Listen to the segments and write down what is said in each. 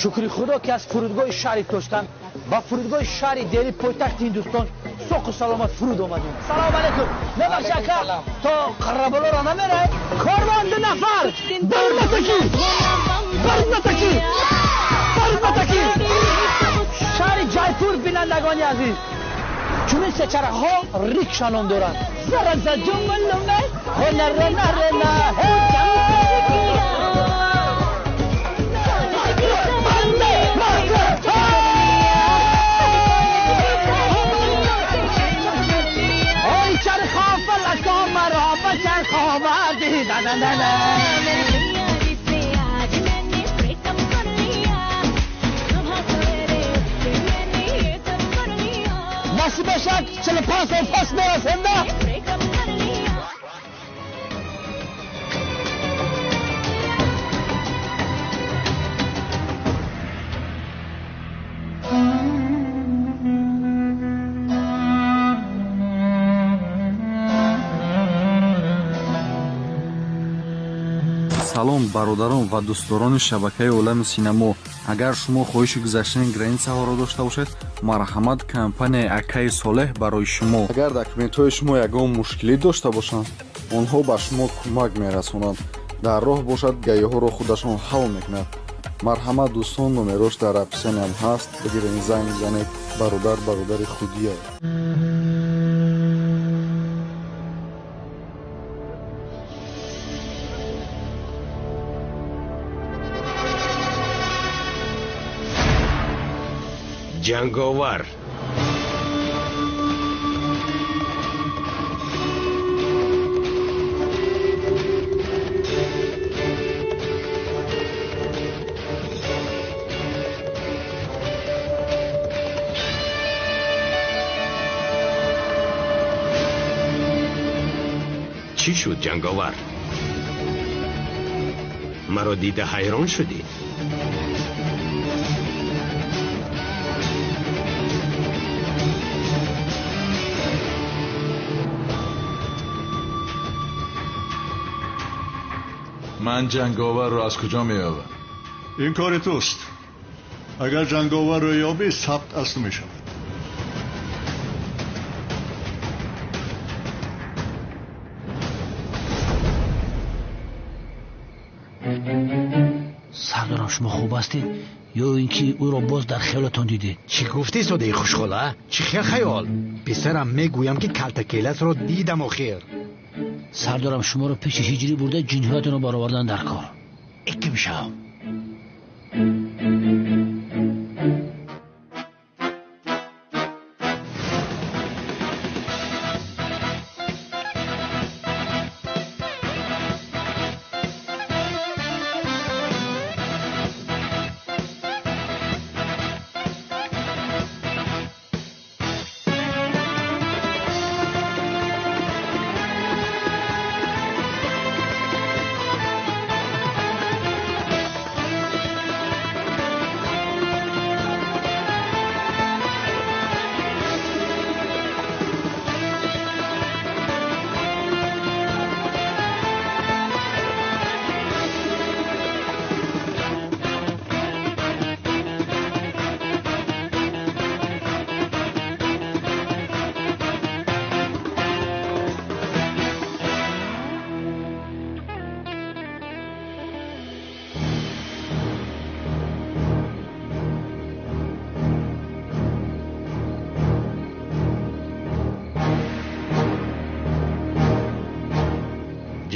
Шукри Худо, ки аз фурудгоҳи шаҳри Тошканд ба фурудгоҳи шаҳри Дели, пойтахти Ҳиндустон, соқу саломат фуруд омадем. Салому алейкум. Мебахши, ака, то Қараболоро намерай? Корвон ду нафар. Барматаки, барматаки, барматаки. Шаҳри Ҷайпур. Бинандагони азиз, чунин сечарахҳо рикша ном доранд. Зараза ҷумлуме ҳонаренаре. Ой, чархо фалако маро ба чарх оварди. На-на-на-на. Насиб бошад, 45 сол пас мерасем, да. Салом, бародарон ва дӯстдорони шабакаи Олами Синамо. Агар шумо хоҳиши гузаштани границаҳоро дошта бошед, марҳамат, компанияи Акаи Солеҳ барои шумо. Агар документҳои шумо ягон мушкилӣ дошта бошанд, онҳо ба шумо кӯмак мерасонанд. Дар роҳ бошад, ГАИ-ҳоро худашон ҳал мекунад. Марҳамат, дӯстон, номерош дар описаниям ҳаст, бигирен, занг бизанед. Бародар бародари худия. Ҷанговар. Чӣ шуд, ҷанговар? Маро дида ҳайрон шудӣ? Ман ҷанговарро аз куҷо меёбам? Ин кори туст. Агар ҷанговарро ёбӣ, сабт аз ту мешавад. Сардорам, шумо хуб ҳастед ё ин ки ӯро боз дар хаёлатон дидед? Чӣ гуфтӣ, содаи хушхола? Чӣ хел хаёл, писарам? Мегӯям, ки калтакеласро дидам охир. Сардорам, шуморо пеши ҳиҷрӣ бурда, ҷинҳоятонро баровардан дар кор. Икки мешавам.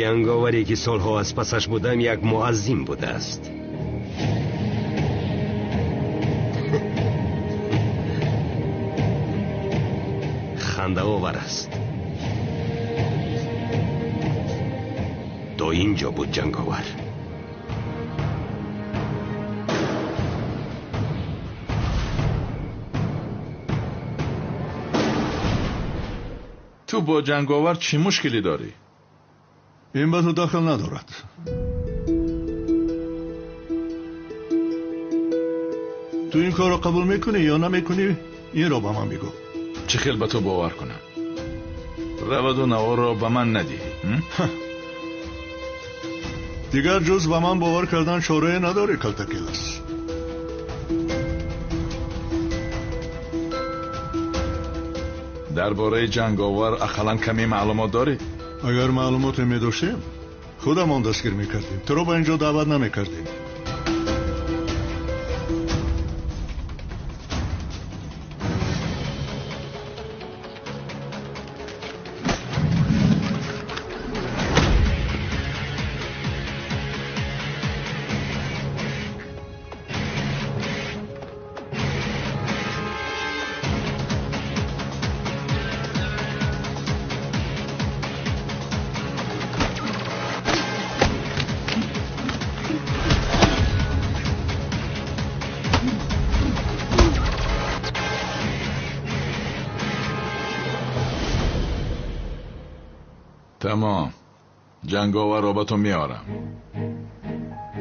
Ҷанговаре, ки солҳо аз пасаш будам, як муаззим будааст. Хандаовар аст. То ин ҷо буд ҷанговар. Ту бо ҷанговар чӣ мушкилӣ дорӣ? Ин ба ту дахл надорад. Ту ин корро қабул мекунӣ ё намекунӣ, инро ба ман бигӯ. Чӣ хел ба ту бовар кунам? Раваду наворро ба ман надиҳӣ? Дигар ҷуз ба ман бовар кардан чорае надорӣ, Калтакелас. Дар бораи ҷанговар ақаллан каме маълумот дорӣ? Агар маълумоте медоштем, худамон дастгир мекардем. Туро ба инҷо даъват намекардем. Тамом. Ҷанговарро ба ту меорам.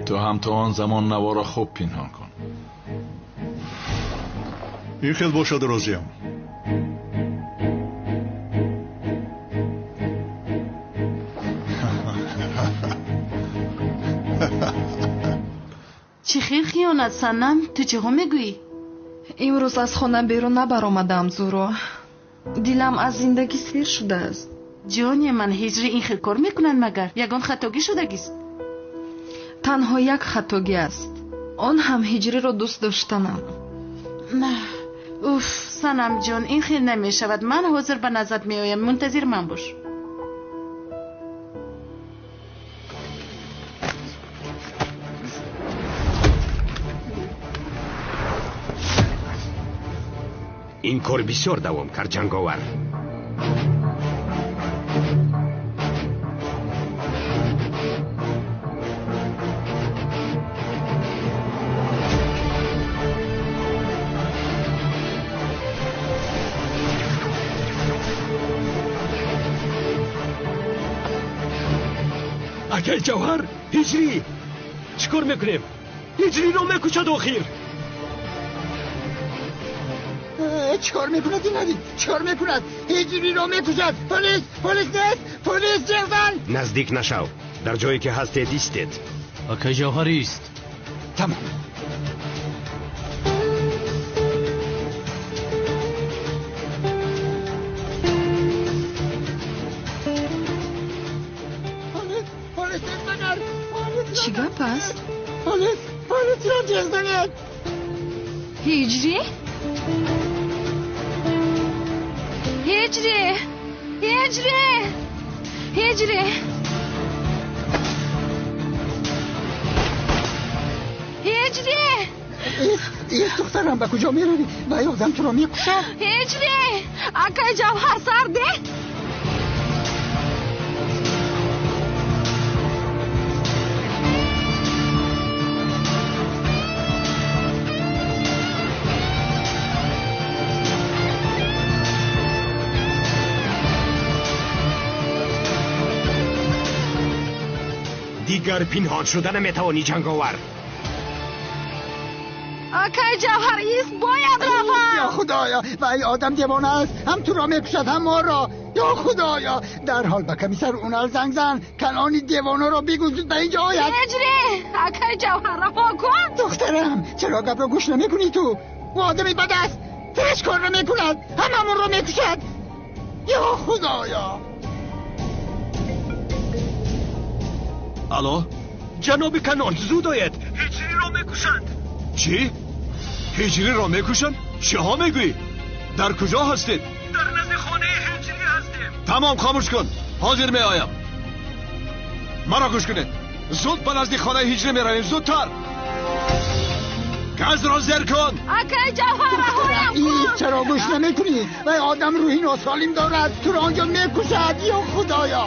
Ту ҳам то он замон наворо хуб пинҳон кун. Ин хел бошад, розиям. Чӣ хел хиёнат, Санам? Ту чиҳо мегӯӣ? Имрӯз аз хона берун набаромадам, Зуро. Дилам аз зиндагӣ сер шудааст. Ҷони ман, ҳиҷри ин хел кор мекунанд магар? Ягон хатогӣ шудагист? Танҳо як хатогӣ аст. Он ҳам ҳиҷриро дӯст доштанам. Уф, Санамҷон, ин хел намешавад. Ман ҳозир ба назарат меоям. Мунтазир ман бош. Ин кор бисёр давом кард, ҷанговар. Акай Ҷавҳар, ҳиҷрӣ! Чӣ кор мекунем? Ҳиҷриро мекушад охир! Чӣ кор мекунад ин ҳадид? Чӣ кор мекунад? Ҳиҷриро мекушад! Полис! Полис нест! Полис ҷиғзан! Наздик нашав. Дар ҷое ки ҳастед истед. Акай Ҷавҳар ист. Тамом. Чӣ гап аст? Полис! Полисро ҷиғ занед! Ҳиҷрӣ? Ҳиҷрӣ! Ҳиҷрӣ! Ҳиҷрӣ! Ҳиҷрӣ! Ист, духтарам, ба куҷо меравӣ? Ва одам туро мекушад. Ҳиҷрӣ! Акай Ҷавҳар сарде? Дигар пинҳон шуда наметавонӣ, ҷанговар. Акай Ҷавҳар ист, бояд равам. Ё Худоё, вай одам девона аст. Ҳам туро мекушад, ҳам моро. Ё Худоё, дарҳол ба комиссар Унал занг зан. Калони девонаро бигӯ зуд ба инҷо ояд. Ҳиҷрӣ! Акай Ҷавҳар, раҳо кун. Духтарам, чаро гапро гӯш намекунӣ ту? Ӯ одами бад аст. Ҳеҷ кор намекунад. Ҳамамонро мекушад. Ё Худоё! Алло? Ҷаноби Канон, зуд оед! Ҳиҷриро мекушанд! Чӣ? Ҳиҷриро мекушанд? Чиҳо мегӯӣ? Дар куҷо ҳастед? Дар назди хонаи ҳиҷрӣ ҳастем. Тамом, хомӯш кун. Ҳозир меоям. Маро гӯш кунед. Зуд ба назди хонаи ҳиҷрӣ меравем. Зудтар! Газро зер кун! Акай Ҷавҳар, раҳоям кун! Чаро гӯш намекунӣ? Вай одам рӯҳи носолим дорад. Туро онҷо мекушад. Ё Худоё!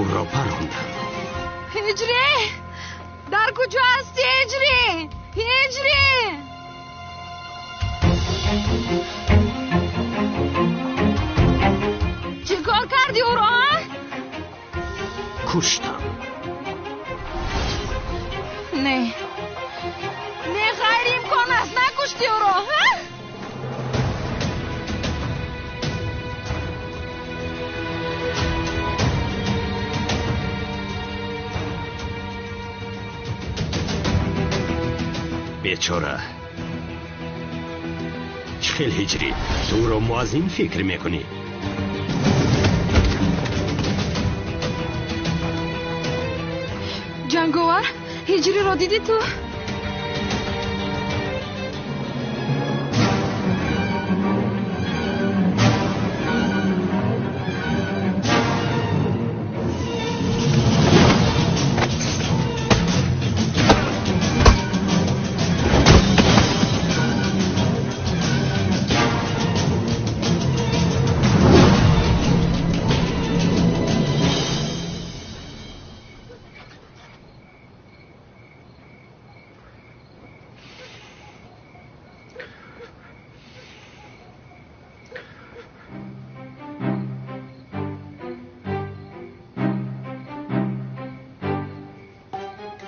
Ӯро парондам. Ҳиҷрӣ! Дар куҷо ҳастӣ, Ҳиҷрӣ? Ҳиҷрӣ! Чӣ кор кардӣ ӯро, ҳа? Куштам. Не. Не, ғайриимкон аст, накуштӣ ӯро, ҳа? Бечора. Чӣ хел Ҳиҷрӣ? Ту ӯро муаззин фикр мекунӣ? Ҷанговар, Ҳиҷриро дидӣ ту?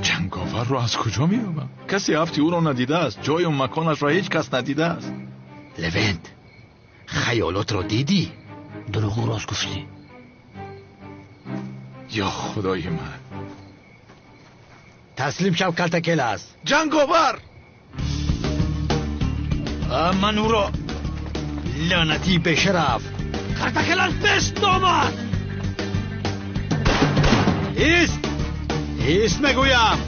Ҷанговарро аз куҷо меёбам? Касе ҳафти ӯро надидааст, ҷою маконашро ҳеҷ кас надидааст. Левент, хаёлотро дидӣ? Дурӯғу рост гуфтӣ. Ё худои ман! Таслим шав, Калтакелас. Ҷанговар! Ман ӯро лаънатии бешараф. Калтакелас бест омад! Ист! Ист мегӯям!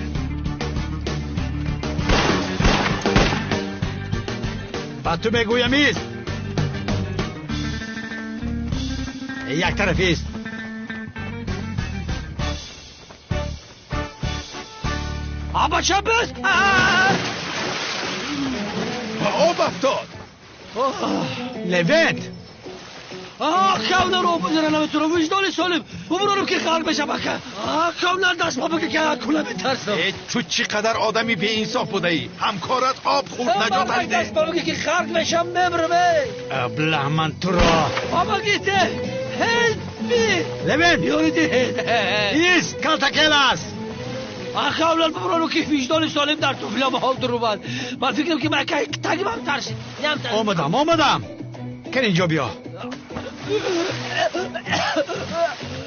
Ба ту мегӯям, ист! Як тараф ист! Абача бест! Ба об афтод! Левент! Кавнар об бизара наметавонам, виҷдони солим бубуронам ки ғарқ мешам ака. Кавнар даст ба бигир ки акула метарсам. Ту чӣ қадар одами беинсоф будаӣ! Ҳамкорат об хӯрд, наҷоташ деҳ. Даст ба бигир ки ғарқ мешам, мемирам. Аблаҳ, ман туро. Помогите! Help me! Левент! Ёридед! Ист, Калтакелас! Кавнар бубуронам ки виҷдони солим дар туфлям ҳол дурумад. Ман фикрам ки ман тагимам тарсид. Омадам, омадам. Кан инҷо биё.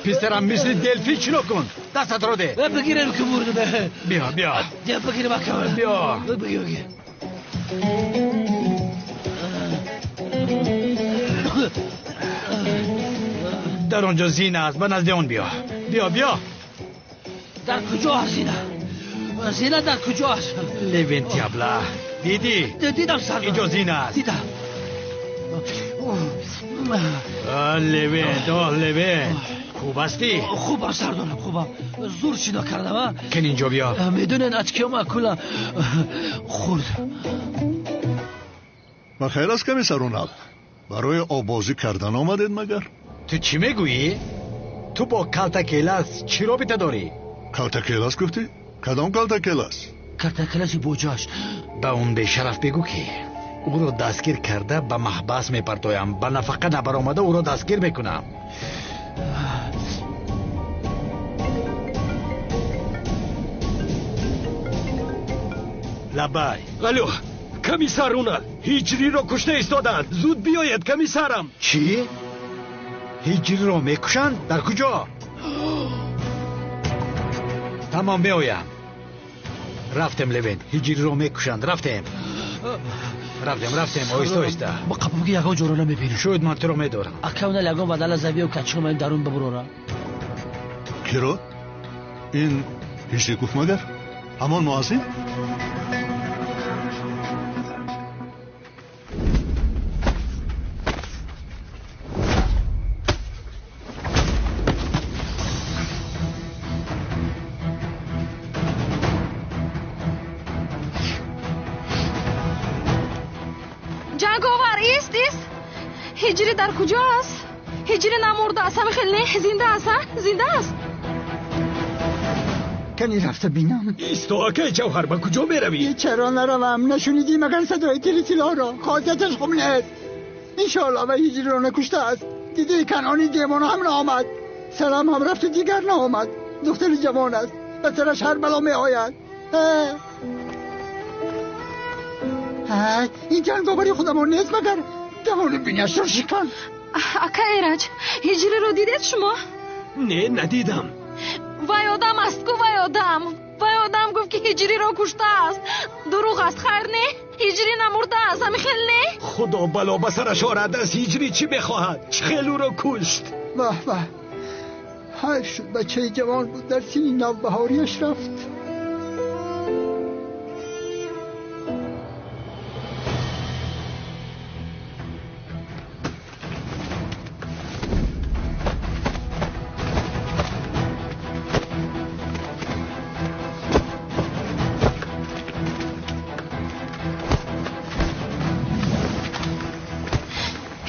Писарам, мисли делфин чино кун. Дастатро деҳ. Бигирем ки мурдам. Биё, биё. Бигирем ака. Биё. Бигир, бигир. Дар он ҷо зина аст, ба назди он биё. Биё, биё. Дар куҷо аст зина? Зина дар куҷо аст? Левенти абла. Дидӣ? Дидам, сардор. Инҷо зина аст. Дидам. Левент, о Левент, хуб ҳастӣ? Хубам, сардорам, хубам. Зур шино кардам, а? Кан инҷо биё. Медонед, аз киём акула хӯрд. Ба хайр аст, комиссар Унал? Барои оббозӣ кардан омадед магар? Ту чӣ мегӯӣ? Ту бо Калтакелас чӣ робита дорӣ? Калтакелас гуфтӣ? Кадом Калтакелас? Калтакеласи боҷоаш. Ба он бешараф бигӯ ки ӯро дастгир карда ба маҳбас мепартоям. Ба нафақа набаромада ӯро дастгир мекунам. Лабай. Алло, комиссар Унал, Ҳиҷриро кушта истодаанд. Зуд биёед, комиссарам. Чӣ? Ҳиҷриро мекушанд? Дар куҷо? Тамом, меоям. Рафтем, Левент, Ҳиҷриро мекушанд. Рафтем. Рафтем, рафтем, оҳиста, оҳиста. Ба қапамки ягон ҷоро намебинам. Шояд ман туро медорам. Ака Унал, ягон бадала завиё качино маем дарун бибурора. Киро? Ин Ҳиҷрӣ гуфт магар? Ҳамон муаззин? Ҷанговар, ист, ист. Ҳиҷрӣ дар куҷо аст? Ҳиҷрӣ намурдааст, ҳамин хел не, зинда аст, ҳа? Зинда аст. Кани рафта бинам. Исто, акай Ҷавҳар, ба куҷо меравӣ? Чаро наравам? Нашунидӣ магар садои тири силоҳро? Хосияташ хуб нест. Иншоалло ва ҳиҷриро накуштааст. Дидӣ, Канъони девона ҳам наомад. Салам ҳам рафту дигар наомад. Духтари ҷавон аст, ба сараш ҳар бало меояд. Ин ҷанговари худамон нест магар? Даҳони биняшро шикан. Ака Эраҷ, ҳиҷриро дидед шумо? Не, надидам. Вай одам аст ку, вай одам. Вай одам гуфт, ки ҳиҷриро куштааст. Дурӯғ аст, хайр не? Ҳиҷрӣ намурдааст, ҳамин хел не? Худо бало ба сараш орад. Аз ҳиҷрӣ чӣ мехоҳад? Чӣ хел ӯро кушт? Ваҳ ваҳ, ҳайф шуд, бачаи ҷавон буд, дар синни навбаҳориаш рафт.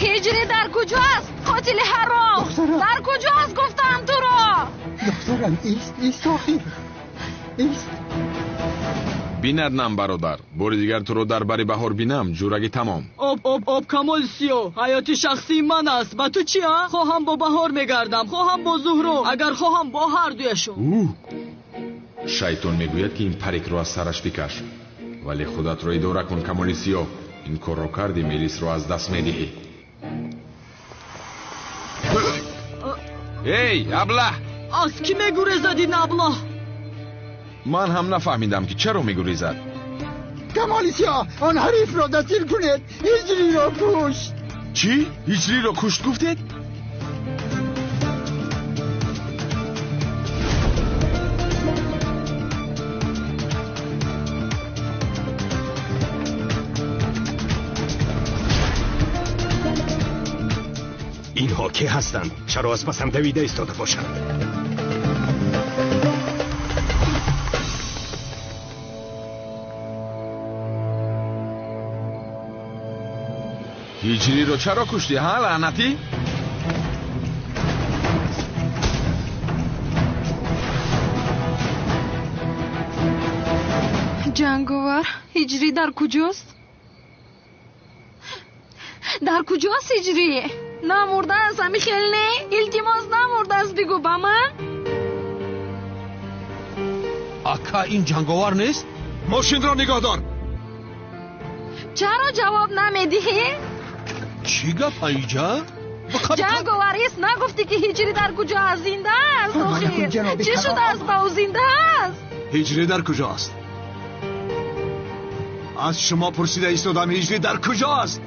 Ҳиҷрӣ дар куҷоаст? Қотили ҳаром! Дар куҷоаст, гуфтам туро? Духтарам, ист, ист, охир, ист. Бинад нам, бародар, бори дигар туро дар бари Баҳор бинам, ҷурагӣ тамом. Об, об, об, Камоли Сиёҳ, ҳаёти шахсии ман аст. Ба ту чи, а? Хоҳам бо Баҳор мегардам, хоҳам бо Зуҳро, агар хоҳам бо ҳар дуяшон. Шайтон мегӯяд, ки ин парикро аз сараш бикаш, вале худатро идора кун, Камоли Сиёҳ. Ин корро кардӣ, Мелисро аз даст медиҳӣ. Эй, аблаҳ! Аз кӣ мегурезад ин аблаҳ? Ман ҳам нафаҳмидам, ки чаро мегурезад. Камоли Сиёҳ, он ҳарифро дастгир кунед, ҳиҷриро кушт. Чӣ? Ҳиҷриро кушт гуфтед? Инҳо кӣ ҳастанд? Чаро аз пасам давида истода бошанд? Ҳиҷриро чаро куштӣ, ҳа, лаънатӣ? Ҷанговар, ҳиҷрӣ дар куҷост? Дар куҷост ҳиҷрӣ? Намурдааст, ҳамин хел не? Илтимос, намурдааст, бигӯ ба ман. Ака, ин ҷанговар нест? Мошинро нигоҳ дор. Чаро ҷавоб намедиҳӣ? Чӣ гап, аиҷа? Ҷанговар, ист, нагуфтӣ, ки ҳиҷрӣ дар куҷо аст? Зинда аст охир. Чӣ шудааст ба ӯ? Зинда аст? Ҳиҷрӣ дар куҷо аст? Аз шумо пурсида истодам, ҳиҷрӣ дар куҷо аст?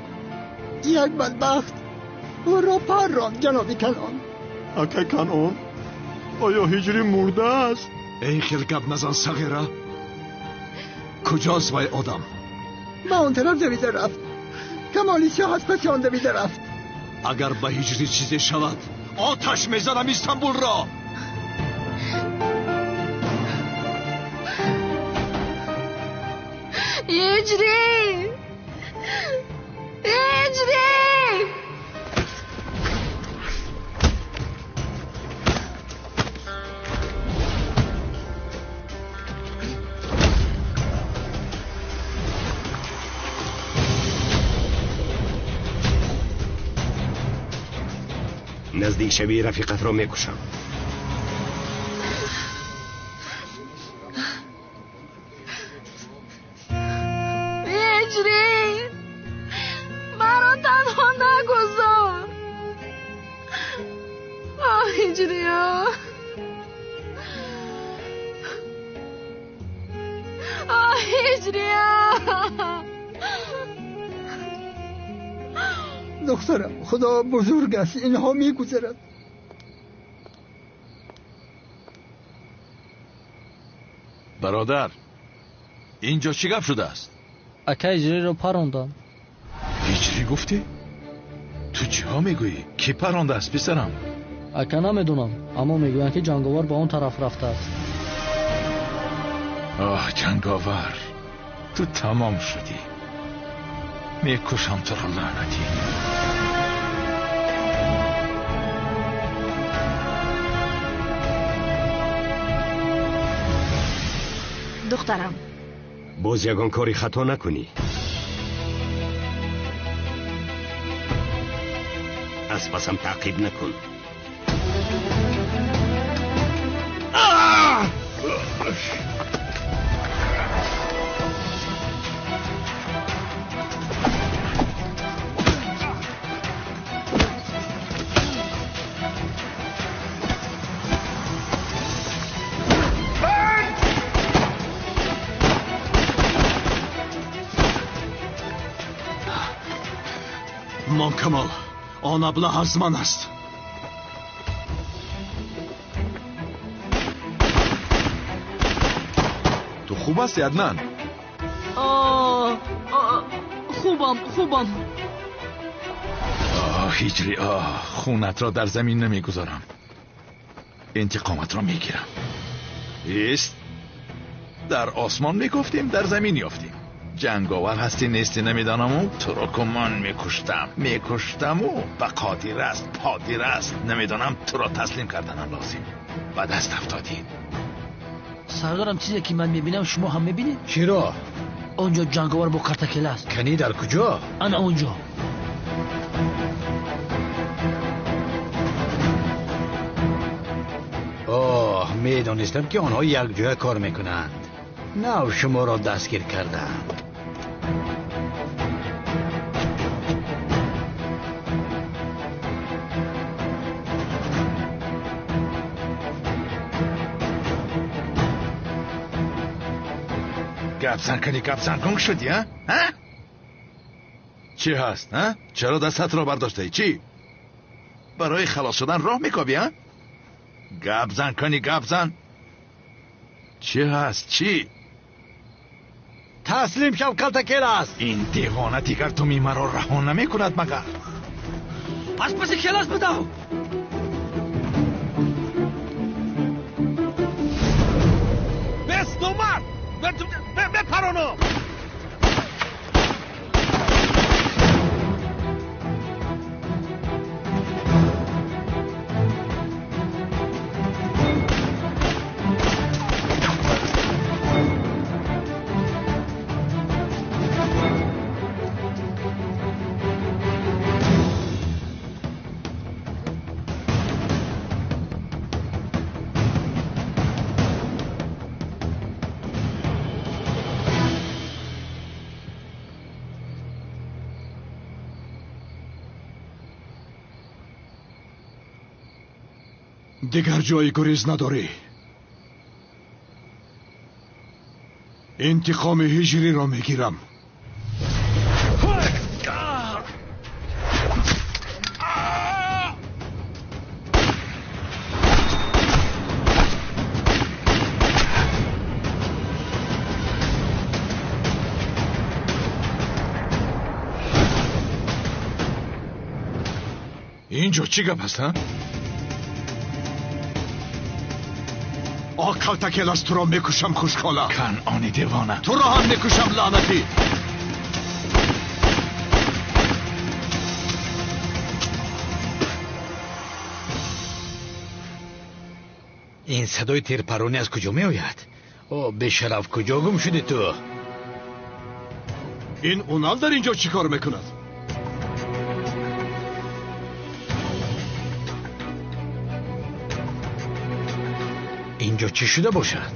Як бадбахт ӯро парронд, ҷаноби Канъон. Акай Канъон, оё ҳиҷрӣ мурдааст? Эй, хел гап назан, сағира. Куҷост вай одам? Ба он тараф давида рафт. Камоли Сиёҳ аз паси он давида рафт. Агар ба ҳиҷрӣ чизе шавад, оташ мезанам Истанбулро. Ҳиҷрӣ, ҳиҷрӣ! Наздик шавӣ, рафиқатро мекушам. Ҳиҷрӣ, маро танҳо нагузор. Оҳ, ҳиҷрӣ, оҳ, ҳиҷрӣ. Духтарам, худо бузург аст, инҳо мегузарад. Бародар, инҷо чӣ гап шудааст? Ака, ҳиҷриро паронданд. Ҳиҷрӣ гуфтӣ? Ту чиҳо мегӯӣ? Кӣ парондааст, писарам? Ака, намедонам, аммо мегӯянд, ки ҷанговар ба он тараф рафтааст. Оҳ, ҷанговар, ту тамом шудӣ. Мекушам туро, лаънатӣ. Духтарам. Боз ягон кори хато накунӣ. Аз пасам таъқиб накун. Мон Камол, он аблаҳ аз ман аст. Ту хуб ҳастӣ, Аднан? Хубам, хубам. Оҳ, Ҳиҷрӣ, оҳ, хунатро дар замин намегузорам. Интиқоматро мегирам. Ист, дар осмон мегуфтем, дар замин ёфтем. Ҷанговар ҳастӣ нестӣ намедонаму туро ку ман мекуштам, мекуштаму ба қодир аст, подир аст, намедонам туро таслим карданам лозим. Ба даст афтодӣ. Сардорам, чизе ки ман мебинам шумо ҳам мебинед? Чиро? Он ҷо ҷанговар бо картакела аст. Канӣ дар куҷо? Ана он ҷо. Оҳ, медонистам ки онҳо якҷоя кор мекунанд. Нав шуморо дастгир кардам. Гапзан кунӣ, гапзан гунг шудӣ, а? А? Чӣ ҳаст, а? Чаро дастатро бардоштаӣ? Чӣ? Барои халос шудан роҳ мекобӣ, а? Гапзан кунӣ, гапзан. Чӣ ҳаст, чӣ? Таслим шав, калтакелас. Ин девона дигар думи маро раҳо намекунад магар. Аз паси келас бидав. Бес номард! Бепаронам! Дигар ҷои гурез надорӣ. Интиқоми ҳиҷриро мегирам. Инҷо чӣ гап аст, а? О, калтакелас, туро мекушам, хушкола. Канъони девона. Туро ҳам мекушам, лаънатӣ. Ин садои тирпаронӣ аз куҷо меояд? О, бешараф, куҷо гум шудӣ ту? Ин Унал дар инҷо чӣ кор мекунад? Инҷо чӣ шуда бошад?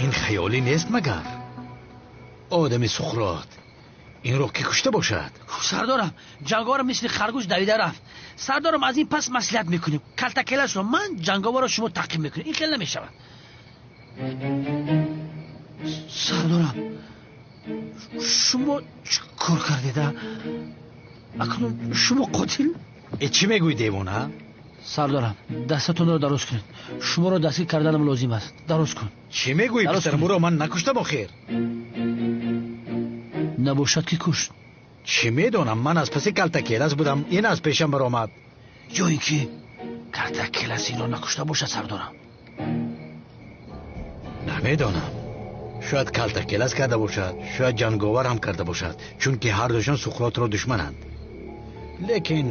Ин хаёлӣ нест магар? Одами Суқрот инро ки кушта бошад? Сардорам, ҷанговарам мисли харгӯш давида рафт. Сардорам, аз ин пас маслиҳат мекунем. Калтакелашро ман, ҷанговарро шумо таъқиб мекунем. Ин хел намешавад. Сардорам, шумо чӣ кор кардед, а? Акнун шумо қотил? Э, чӣ мегӯӣ, девона? Сардорам, дастатонро дароз кунед. Шуморо дастгир карданам лозим аст. Дароз кун. Чӣ мегӯӣ, писарам? Ӯро ман накуштам охир. Набошад ки кушт. Чӣ медонам, ман аз паси калтакелас будам, ин аз пешам баромад. Ё ин ки калтакелас инро накушта бошад, сардорам. Намедонам, шояд калтакелас карда бошад, шояд ҷанговар ҳам карда бошад, чунки ҳардушон Суқротро душмананд. Лекин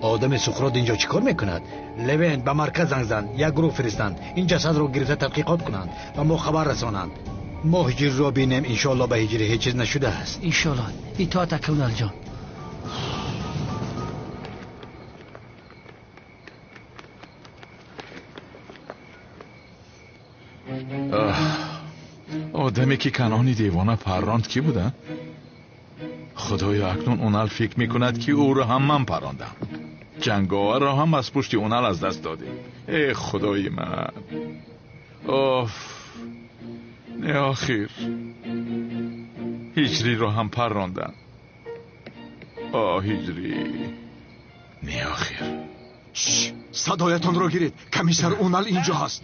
одами Суқрот инҷо чӣ кор мекунад? Левент, ба марказ занг зан, як гурӯҳ фиристанд, ин ҷасадро гирифта тадқиқот кунанд ва мо хабар расонанд. Мо ҳиҷриро бинем, иншоалло ба ҳиҷри ҳеҷ чиз нашудааст. Иншоалло. Итоат акуналҷон. Одаме ки Канони девона парронд кӣ буда? Худоё, акнун Унал фикр мекунад, ки ӯро ҳам ман паррондам. Ҷанговарро ҳам аз пушти Унал аз даст додем. Э худои ман, оф, не, охир ҳиҷриро ҳам паррондам. О ҳиҷрӣ, не, охир. Садоятонро гиред, комиссар Унал инҷо ҳаст.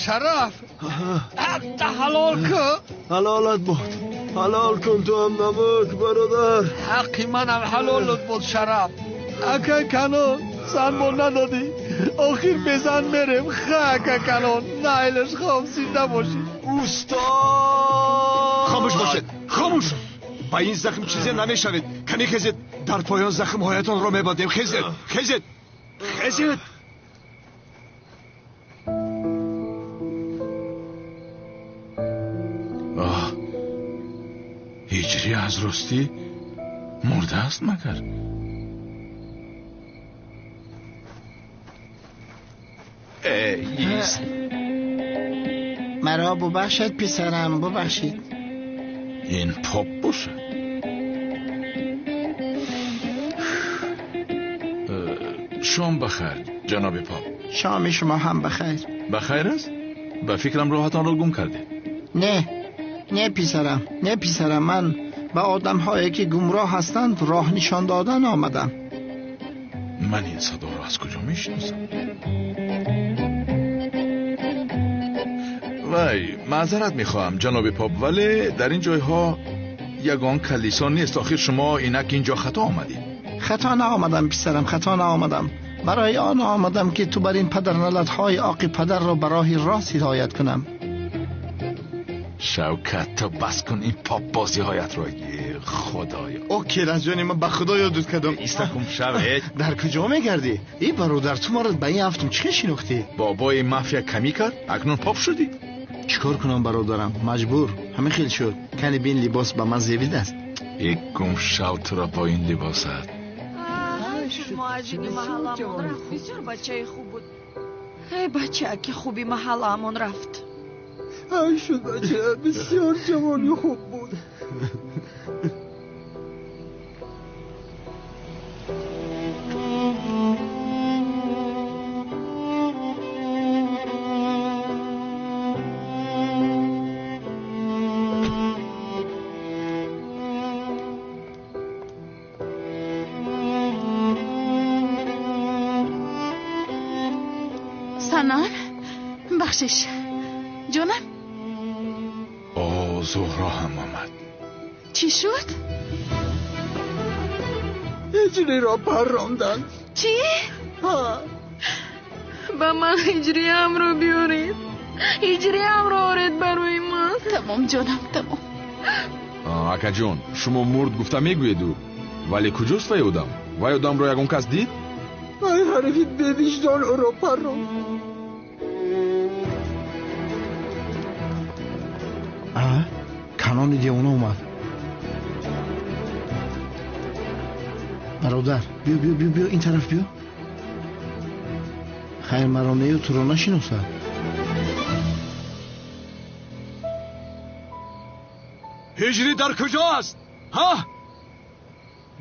Шараф, ҳақта ҳалол кун. Ҳалолат бод, ҳалол кун ту ҳам намак, бародар. Ҳаққи манам ҳалолат бод, Шараф. Ака Канон, зан мо надодӣ, охир безан мерем. Ха, ака Канон, найлаш, хом зинда бошӣ. Устод, хомӯш бошед, хомӯш. Ба ин захм чизе намешавед. Кани хезед, дар поён захмҳоятонро мебандем. Хезед, хезед, хезед. Ҳиҷрӣ аз ростӣ мурдааст магар? Ист. Маро бубахшед, писарам, бубахшед. Ин поп бошад. Шом бахайр, ҷаноби поп. Шоми шумо ҳам бахайр. Бахайр аст? Ба фикрам роҳатонро гум кардед. Не, не писарам, не писарам, ман ба одамҳое ки гумроҳ ҳастанд роҳ нишон додан омадам. Ман ин садоро аз куҷо мешиносам? Вай, маъзарат мехоҳам, ҷаноби поп, вале дар ин ҷойҳо ягон калисо нест. Охир шумо инак инҷо хато омадед. Хато наомадам, писарам, хато наомадам. Барои он омадам, ки ту бар ин падарналатҳои оқи падарро ба роҳи рост ҳидоят кунам. Шавкат, ту бас кун ин поп бозиҳоятро. Худоё, о келасҷони ман, ба худо ёдут кардам. Истакум шавед. Дар куҷо мегардӣ? Эй бародар, ту маро ба ин ҳафтум чӣ шинохтӣ? Бобои мафия камӣ кард, акнун поп шудӣ. Чӣ кор кунам, бародарам, маҷбур, ҳамин хел шуд. Кани бин, либос ба ман зебидааст. Э гум шав туро бо ин либосат. Муаззини маҳалламон рафт, бисёр бачаи хуб буд. Эй бачааки хуби маҳалламон рафт. Ай шуд бача, бисёр ҷавони хуб буд. Санам, бахшиш, ҷонам. О, Зуҳро ҳам омад. Чӣ шуд? Ҳиҷриро парронданд. Чӣ? Ба ман ҳиҷриамро биёред, ҳиҷриамро оред барои ман. Тамом, ҷонам, тамом. Акаҷон, шумо мурд гуфта мегӯеду, вале куҷост вай одам? Вай одамро ягон кас дид? Вай ҳарифи бевиҷдон ӯро парронд. Канони девона омад. Бародар, биё, биё, биё, биё, ин тараф биё. Хайр, маро нею туро нашиносад. Ҳиҷрӣ дар куҷо аст? Ҳа,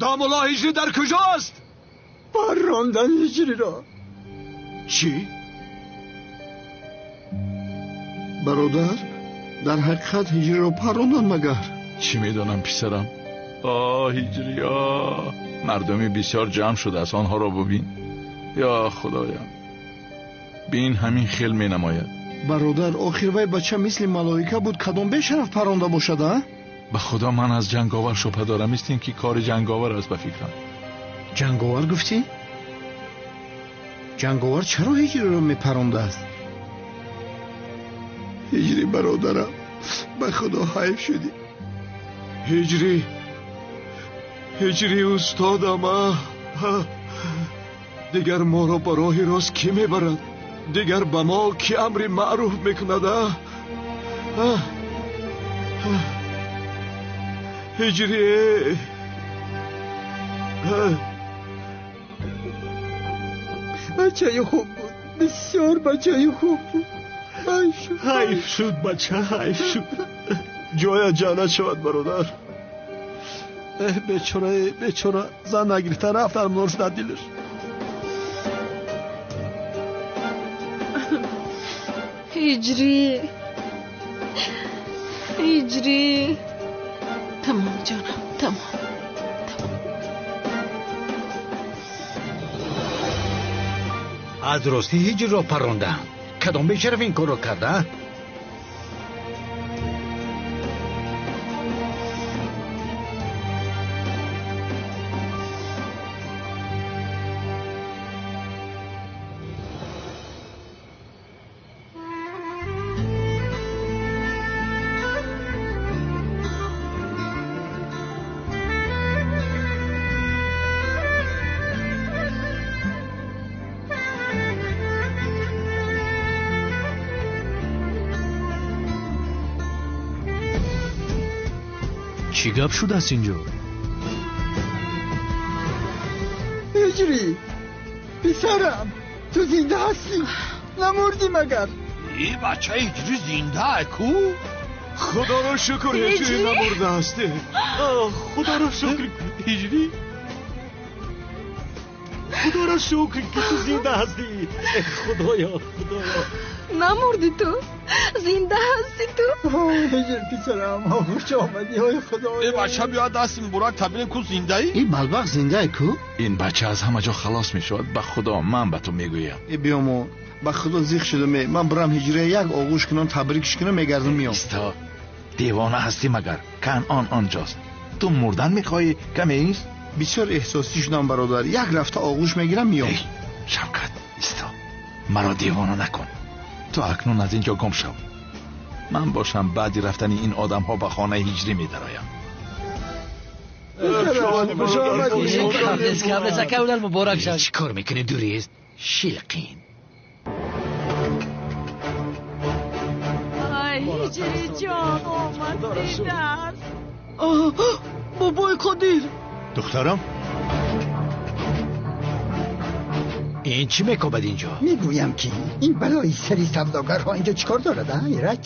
домулло, ҳиҷрӣ дар куҷо аст? Паррондан ҳиҷриро. Чӣ? Бародар, дар ҳақиқат ҳиҷриро парронданд магар? Чӣ медонам, писарам. О ҳиҷрӣ, о, мардуми бисёр ҷамъ шудааст, онҳоро бубин. Ё худоям. Бин ҳамин хел менамояд. Бародар, охир вай бача мисли малоика буд, кадом бешараф паронда бошад, а? Ба худо ман аз ҷанговар шубҳа дорам, мисли ки кори ҷанговар аст ба фикрам. Ҷанговар гуфтӣ? Ҷанговар чаро ҳиҷриро мепарондааст? Ҳиҷрӣ бародарам, ба худо ҳайф шудӣ. Ҳиҷрӣ, ҳиҷрӣ устодам, дигар моро ба роҳи рост кӣ мебарад? Дигар ба мо кӣ амри маъруф мекунад? Ҳиҷрӣ, бачаи хуб буд, бисёр бачаи хуб буд. Ҳайф шуд бача, ҳайф шуд. Ҷоя ҷаннат шавад бародар. Эҳ бечора, бечора, зан нагирифта рафт армонш дар дилаш. Ҳиҷрӣ, ҳиҷрӣ. Тамом ҷонам, тамом. Аз ростӣ ҳиҷриро парондаам. Кадом бешараф ин корро карда? Чӣ гап шудааст инҷо? Ҳиҷрӣ, писарам, ту зинда ҳастӣ? Намурдӣ магар? Ин бача ҳиҷрӣ зинда ку? Худоро шукр, ҳиҷрӣ намурдааст. Худоро шукр, ҳиҷрӣ. Худоро шукр ки ту зинда ҳастӣ. Худоё, худоё. Намурдӣ ту? Зинда ҳастӣ ту? Ҳиҷр писарам, хуш омадӣ, ой худоё. Э бача биё дасти муборак табинем ку зиндаӣ? Ин балбақ зиндаи ку? Ин бача аз ҳама ҷо халос мешавад, ба худо ман ба ту мегӯям. Э биёмо, ба худо зиқ шудам, ман бирам ҳиҷрия як оғӯш кунам, табрикш кунам, мегардам меом. Исто, девона ҳастӣ магар? Канъон онҷост. Ту мурдан мехоҳӣ, каме ист? Бисёр эҳсосӣ шудам бародар, як рафта оғӯш мегирам меом. Шавкат, исто, маро девона накун. Ту акнун аз ин ҷо гум шав. Ман бошам баъди рафтани ин одамҳо ба хонаи ҳиҷрӣ медароям. Чӣ кор мекунӣ, дурист? Шилқин. Ай, ҳиҷрӣ ҷон омад, зиндааст. Бобои Қодир. Духтарам, ин чӣ мекобад инҷо? Мегӯям ки ин балои сари савдогарҳо инҷо чӣ кор дорад, а Ираҷ?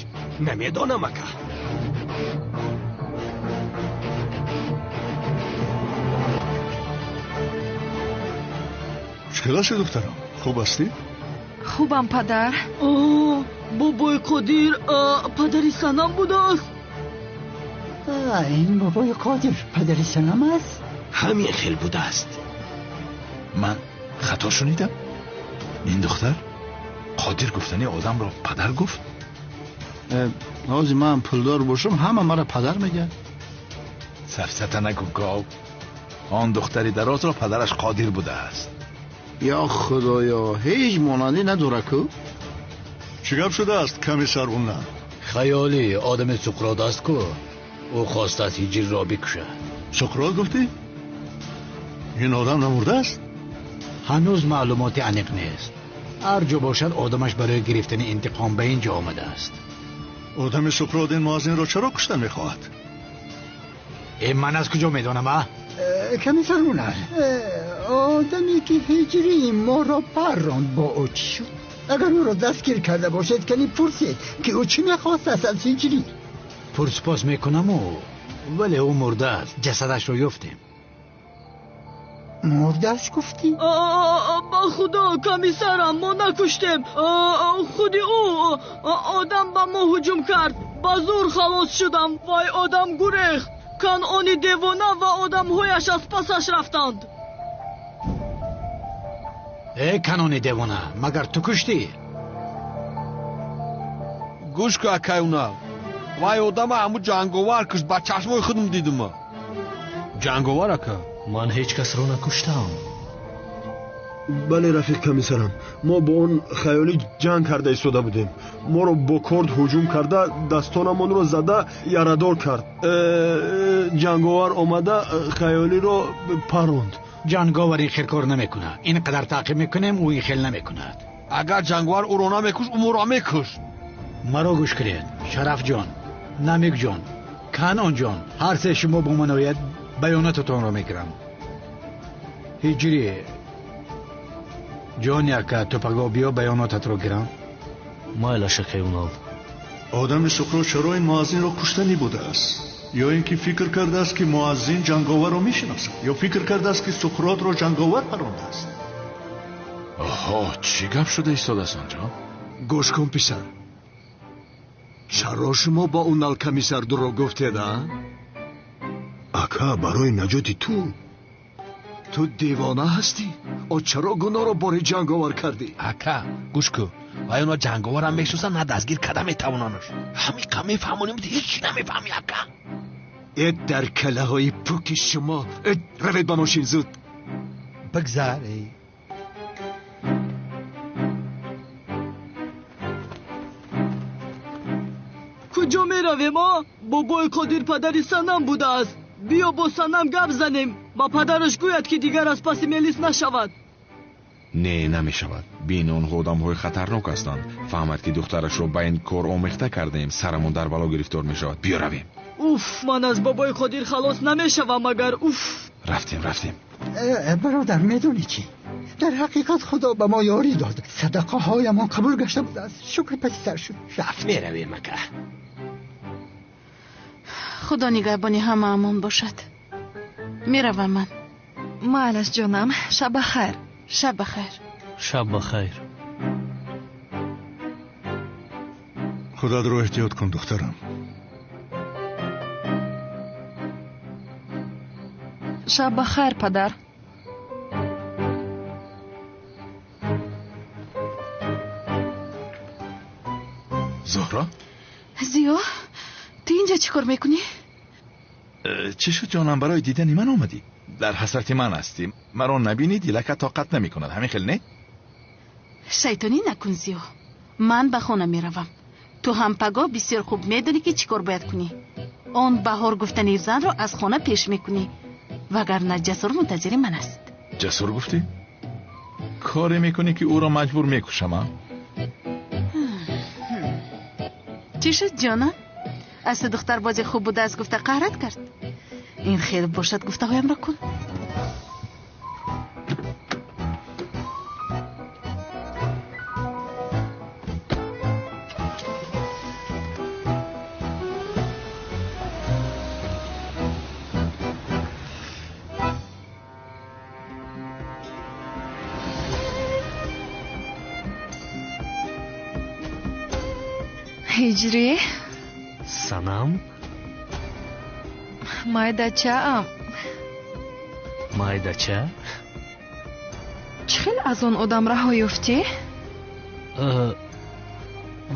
Намедонам ака. Чӣ хел ҳастӣ духтарам? Хуб ҳастӣ? Хубам падар. Бобои Қодир падари Санам будааст. Ин бобои Қодир падари Санам аст? Ҳамин хел будааст. Ман хато шунидам? Ин духтар Қодир гуфтани одамро падар гуфт? Ҳозир ман пулдор бошам, ҳама маро падар мегӯяд. Сафсата нагӯ гов. Он духтари дарозро падараш Қодир будааст. Ё худоё, ҳеҷ монандӣ надора ку? Чӣ гап шудааст, комиссар Уна? Хаёлӣ одами Суқрот аст ку. Ӯ хостааст ҳиҷрро бикушад. Суқрот гуфтӣ? Ин одам намурдааст? Ҳанӯз маълумоти аниқ нест. Ҳар ҷо бошад одамаш барои гирифтани интиқом ба ин ҷо омадааст. Одами Суқрот ин муаззинро чаро кушта мехоҳад? Э ман аз куҷо медонам, а? Комиссар Ҳунар, одаме ки ҳиҷрии моро парронд бо ӯ чӣ шуд? Агар ӯро дастгир карда бошед, кани пурсед ки ӯ чӣ мехостааст аз ҳиҷрӣ. Пурсупос мекунаму, вале ӯ мурдааст, ҷасадашро ёфтем. Мурдааст гуфтӣ? Ба худо комиссарам, мо накуштем. Худи ӯ одам ба мо ҳуҷум кард. Ба зур халос шудам. Вай одам гурехт. Канъони девона ва одамҳояш аз пасаш рафтанд. Э канъони девона, магар ту куштӣ? Гӯш кун, акай Унал. Вай одама ҳаму ҷанговар кушт, ба чашмои худам дидум. Ҷанговар, ака? Ман ҳеҷ касро накуштам. Бале, рафиқ комиссарам, мо бо он хаёлӣ ҷанг карда истода будем. Моро бо корд ҳуҷум карда, дастонамонро зада ярадор кард. Ҷанговар омада хаёлиро паронд. Ҷанговар ин хел кор намекунад. Ин қадар таъқиб мекунем, ӯ ин хел намекунад. Агар ҷанговар ӯро намекушт, ӯ моро мекушт. Маро гӯш кунед, Шарафҷон, Намикҷон, Канонҷон, ҳар се шумо бо ман ояд, баёнотатонро мегирам. Ҳиҷрӣ ҷони ака, ту паго биё баёнотатро гирам. Майлаш, акай Унал. Одами Суқрот чаро ин муаззинро куштанӣ будааст? Ё ин ки фикр кардааст, ки муаззин ҷанговарро мешиносад, ё фикр кардааст, ки Суқротро ҷанговар парондааст? Оҳо, чӣ гап шуда истодааст онҷо? Гӯш кун, писар, чаро шумо ба Унал комиссар дурӯғ гуфтед, а? Ака, барои наҷоти ту. Ту девона ҳастӣ? О, чаро гуноҳро бори ҷанговар кардӣ? Ака, гӯш кун, вай оно ҷанговарам мешиносанд, на дастгир карда метавонанаш. Ҳамиқа мефаҳмонем, ҳеҷ намефаҳмӣ, ака. Э, дар калаҳои пуки шумо! Э, равед ба мошин, зуд! Бигзар, эй. Куҷо меравем, а? Бобои Қодир падари Санам будааст. Биё бо Санам гап занем. Ба падараш гӯяд, ки дигар аз паси Мелис нашавад. Не, намешавад. Бин, онҳо одамҳои хатарнок ҳастанд. Фаҳмад, ки духтарашро ба ин кор омехта кардаем, сарамон дар бало гирифтор мешавад. Биё равем. Уф, ман аз бобои Қодир халос намешавам, агар уф. Рафтем, рафтем. Бародар, медонӣ чӣ? Дар ҳақиқат Худо ба мо ёрӣ дод. Садақаҳоямон қабул гашта будааст. Шукр паси сар шуд. Рафт. Меравем, ака. Худо нигаҳбони ҳамаамон бошад. Меравам ман. Майлаш, ҷонам, шаб ба хайр. Шаб ба хайр. Шаб ба хайр. Худатро эҳтиёт кун, духтарам. Шаб ба хайр, падар. Зуҳро? Зиё, ту инҷо чӣ кор мекунӣ? Чӣ шуд, ҷонам, барои дидани ман омадӣ? Дар ҳасрати ман ҳастӣ. Маро набинӣ, дилака тоқат намекунад. Ҳамин хел не? Шайтонӣ накун, Зиё. Ман ба хона меравам. Ту ҳам пагоҳ бисёр хуб медонӣ, ки чӣ кор бояд кунӣ. Он баҳор гуфтани занро аз хона пеш мекунӣ, вагарна Ҷасур мунтазири ман аст. Ҷасур гуфтӣ? Коре мекунӣ, ки ӯро маҷбур мекушам, а? Чӣ шуд, ҷонам? Аз ту духтарбози хуб будааст гуфта қаҳрат кард? Ин хел бошад, гуфтаҳоямро кун. Ҳиҷрӣ? Санам? Майдачаам. Майдача? Чӣ хел аз он одам раҳо ёфтӣ?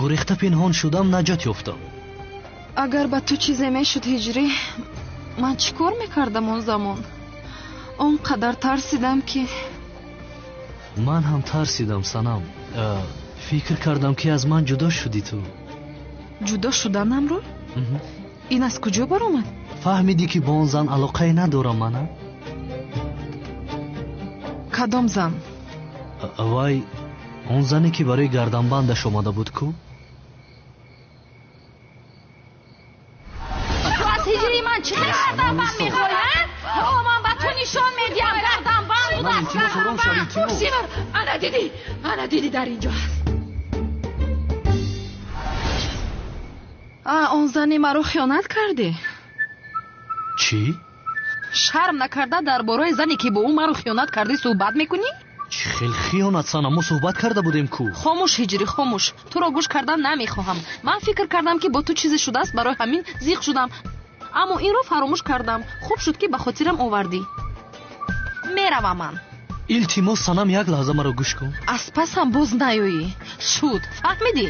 Гурехта пинҳон шудам, наҷот ёфтам. Агар ба ту чизе мешуд, Ҳиҷрӣ, ман чӣ кор мекардам он замон? Он қадар тарсидам, ки Ман ҳам тарсидам, Санам. Фикр кардам, ки аз ман ҷудо шудӣ ту. Ҷудо шуданамро? Ин аз куҷо баромад? Фаҳмидӣ, ки бо он зан алоқае надорам мана? Кадом зан? Вай, он зане, ки барои гарданбандаш омада буд ку? Ту аз ҳиҷрии ман чӣ хел гарданбанд мехоҳӣ, а? Ҳоло ман ба ту нишон медиҳам, гарданбанд будааст, гарданбанд. Пурсивар, ана дидӣ, ана дидӣ, дар инҷо аст. А, он зане маро хиёнат кардӣ? Чӣ? Шарм накарда дар бораи зане, ки бо ӯ маро хиёнат кардӣ, суҳбат мекунӣ? Чӣ хел хиёнат, Санам? Мо суҳбат карда будем ку. Хомӯш, Ҳиҷрӣ, хомӯш. Туро гӯш кардан намехоҳам. Ман фикр кардам, ки бо ту чизе шудааст, барои ҳамин зиқ шудам. Аммо инро фаромӯш кардам. Хуб шуд, ки ба хотирам овардӣ. Меравам ман. Илтимос, Санам, як лаҳза маро гӯш кун. Аз пасам боз наёӣ. Шуд, фаҳмидӣ?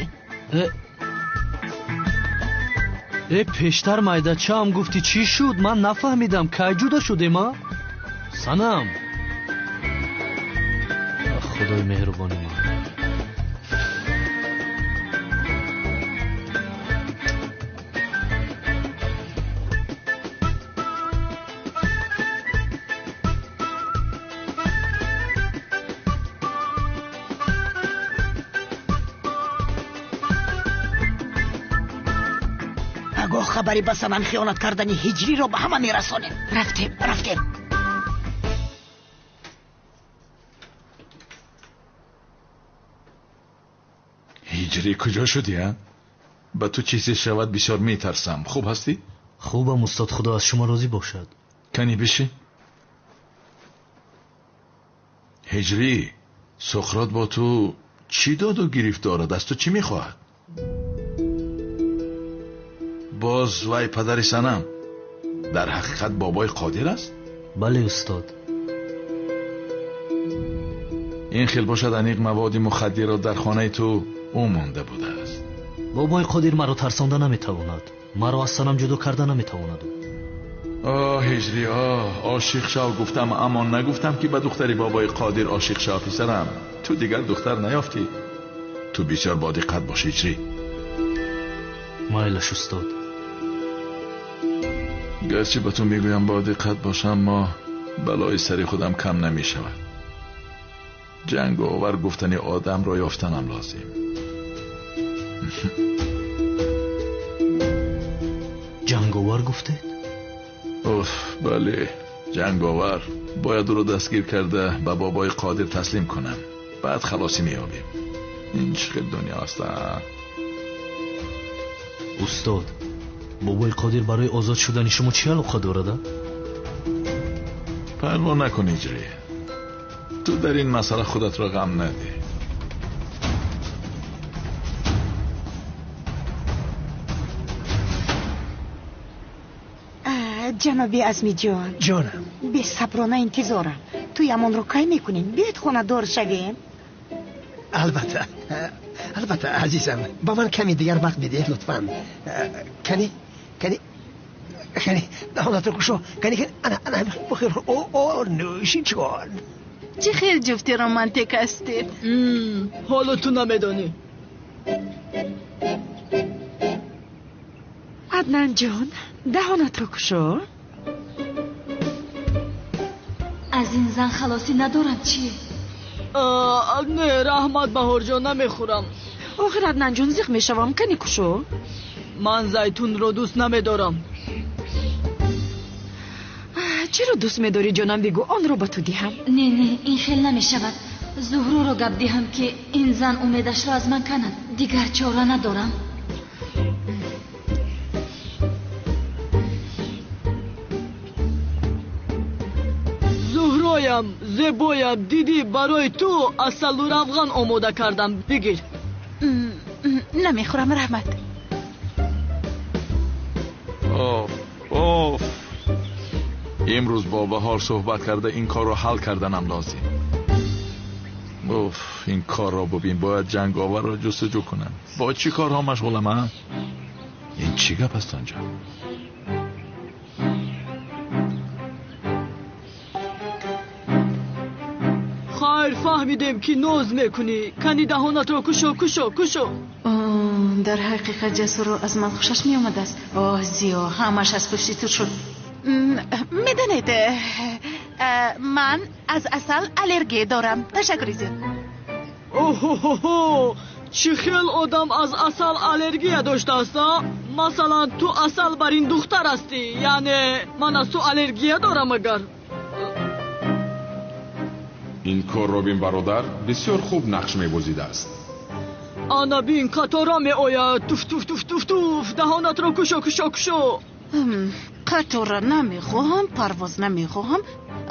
Пештар майдачаам гуфтӣ чӣ шуд? Ман нафаҳмидам. Кай ҷудо шудем, а? Санам. Худои меҳрубони ман. Хабари ба Санам хиёнат кардани Ҳиҷриро ба ҳама мерасонем. Рафтем, рафтем. Ҳиҷрӣ куҷо шудӣ, а? Ба ту чизе шавад бисёр метарсам. Хуб ҳастӣ? Хубам устод, худо аз шумо розӣ бошад. Кани бишӣ? Ҳиҷрӣ, Суқрот бо ту чӣ доду гирифт дорад? Аз ту чӣ мехоҳад? Боз вай падари Санам дар ҳақиқат бобои Қодир аст? Бале устод. Ин хел бошад аниқ маводи мухаддирро дар хонаи ту ӯ монда будааст. Бобои Қодир маро тарсонда наметавонад. Маро аз Санам ҷудо карда наметавонад. Оҳ Ҳиҷрӣ, оҳ, ошиқ шав гуфтам, аммо нагуфтам ки ба духтари бобои Қодир ошиқ шав писарам. Ту дигар духтар наёфтӣ. Ту бисёр бодиққат бош Ҳиҷрӣ. Майлаш устод. Гарчи ба ту мегӯям бодиққат бош, аммо балои сари худам кам намешавад. Ҷанговар гуфтани одамро ёфтанам лозим. Ҷанговар гуфтед? Уф, бале, ҷанговар. Бояд ӯро дастгир карда ба бобои Қодир таслим кунам. Баъд халосӣ меёбем. Ин чӣ хел дунё аст, а? Устод, бобои Қодир барои озод шудани шумо чӣ алоқа дорад? Парво накун Ҳиҷрӣ. Ту дар ин масъала худатро ғам надеҳ. Ҷаноби Азмиҷон. Ҷонам. Бесаброна интизорам. Туямонро кай мекунем? Биёед хонадор шавем. Албатта, албатта азизам. Ба ман каме дигар вақт бидеҳ лутфан. Кани, кани, кани, даҳонатро кушо. Кани, кани, ана, ана, бихӯр. О, о, нӯши ҷон. Чӣ хел ҷуфти романтик ҳастед. Ҳоло ту намедонӣ. Аднан ҷон, даҳонатро кушо. Аз ин зан халосӣ надорам чӣ? Не, раҳмат Баҳорҷон, намехӯрам. Охир Аднан ҷон, зиқ мешавам. Кани кушо. Ман зайтунро дӯст намедорам. Чиро дӯст медорӣ ҷонам? Бигӯ, онро ба ту диҳам. Не, не, ин хел намешавад. Зуҳруро гап диҳам ки ин зан умедашро аз ман канад. Дигар чора надорам. Зуҳроям, зебоям, дидӣ барои ту асалу равған омода кардам. Бигир. Намехӯрам, раҳмат. Оф, оф. Имрӯз бо Баҳор суҳбат карда ин корро ҳал карданам лозим. Уф, ин корро бубин, бояд ҷанговарро ҷустуҷӯ кунам. Бо чӣ корҳо машғулам, а? Ин чӣ гап аст онҷо? Хайр, фаҳмидем ки ноз мекунӣ. Кани даҳонатро кушо, кушо, кушо. Дар ҳақиқат Ҷасурро аз ман хушаш меомадааст. Оҳ, Зиё, ҳамаш аз пушти ту шуд. Медонед, ман аз асал аллергия дорам. Ташаккури зиёд. Оҳо, чӣ хел одам аз асал аллергия доштааст, а? Масалан, ту асал бар ин духтар ҳастӣ, яъне ман аз ту аллергия дорам агар. Ин корро бин бародар бисёр хуб нақш мебозидааст. Ана бин, қатора меояд. Туф, туф, туф, туф, туф. Даҳонатро кушо, кушо, кушо. Қатора намехоҳам, парвоз намехоҳам,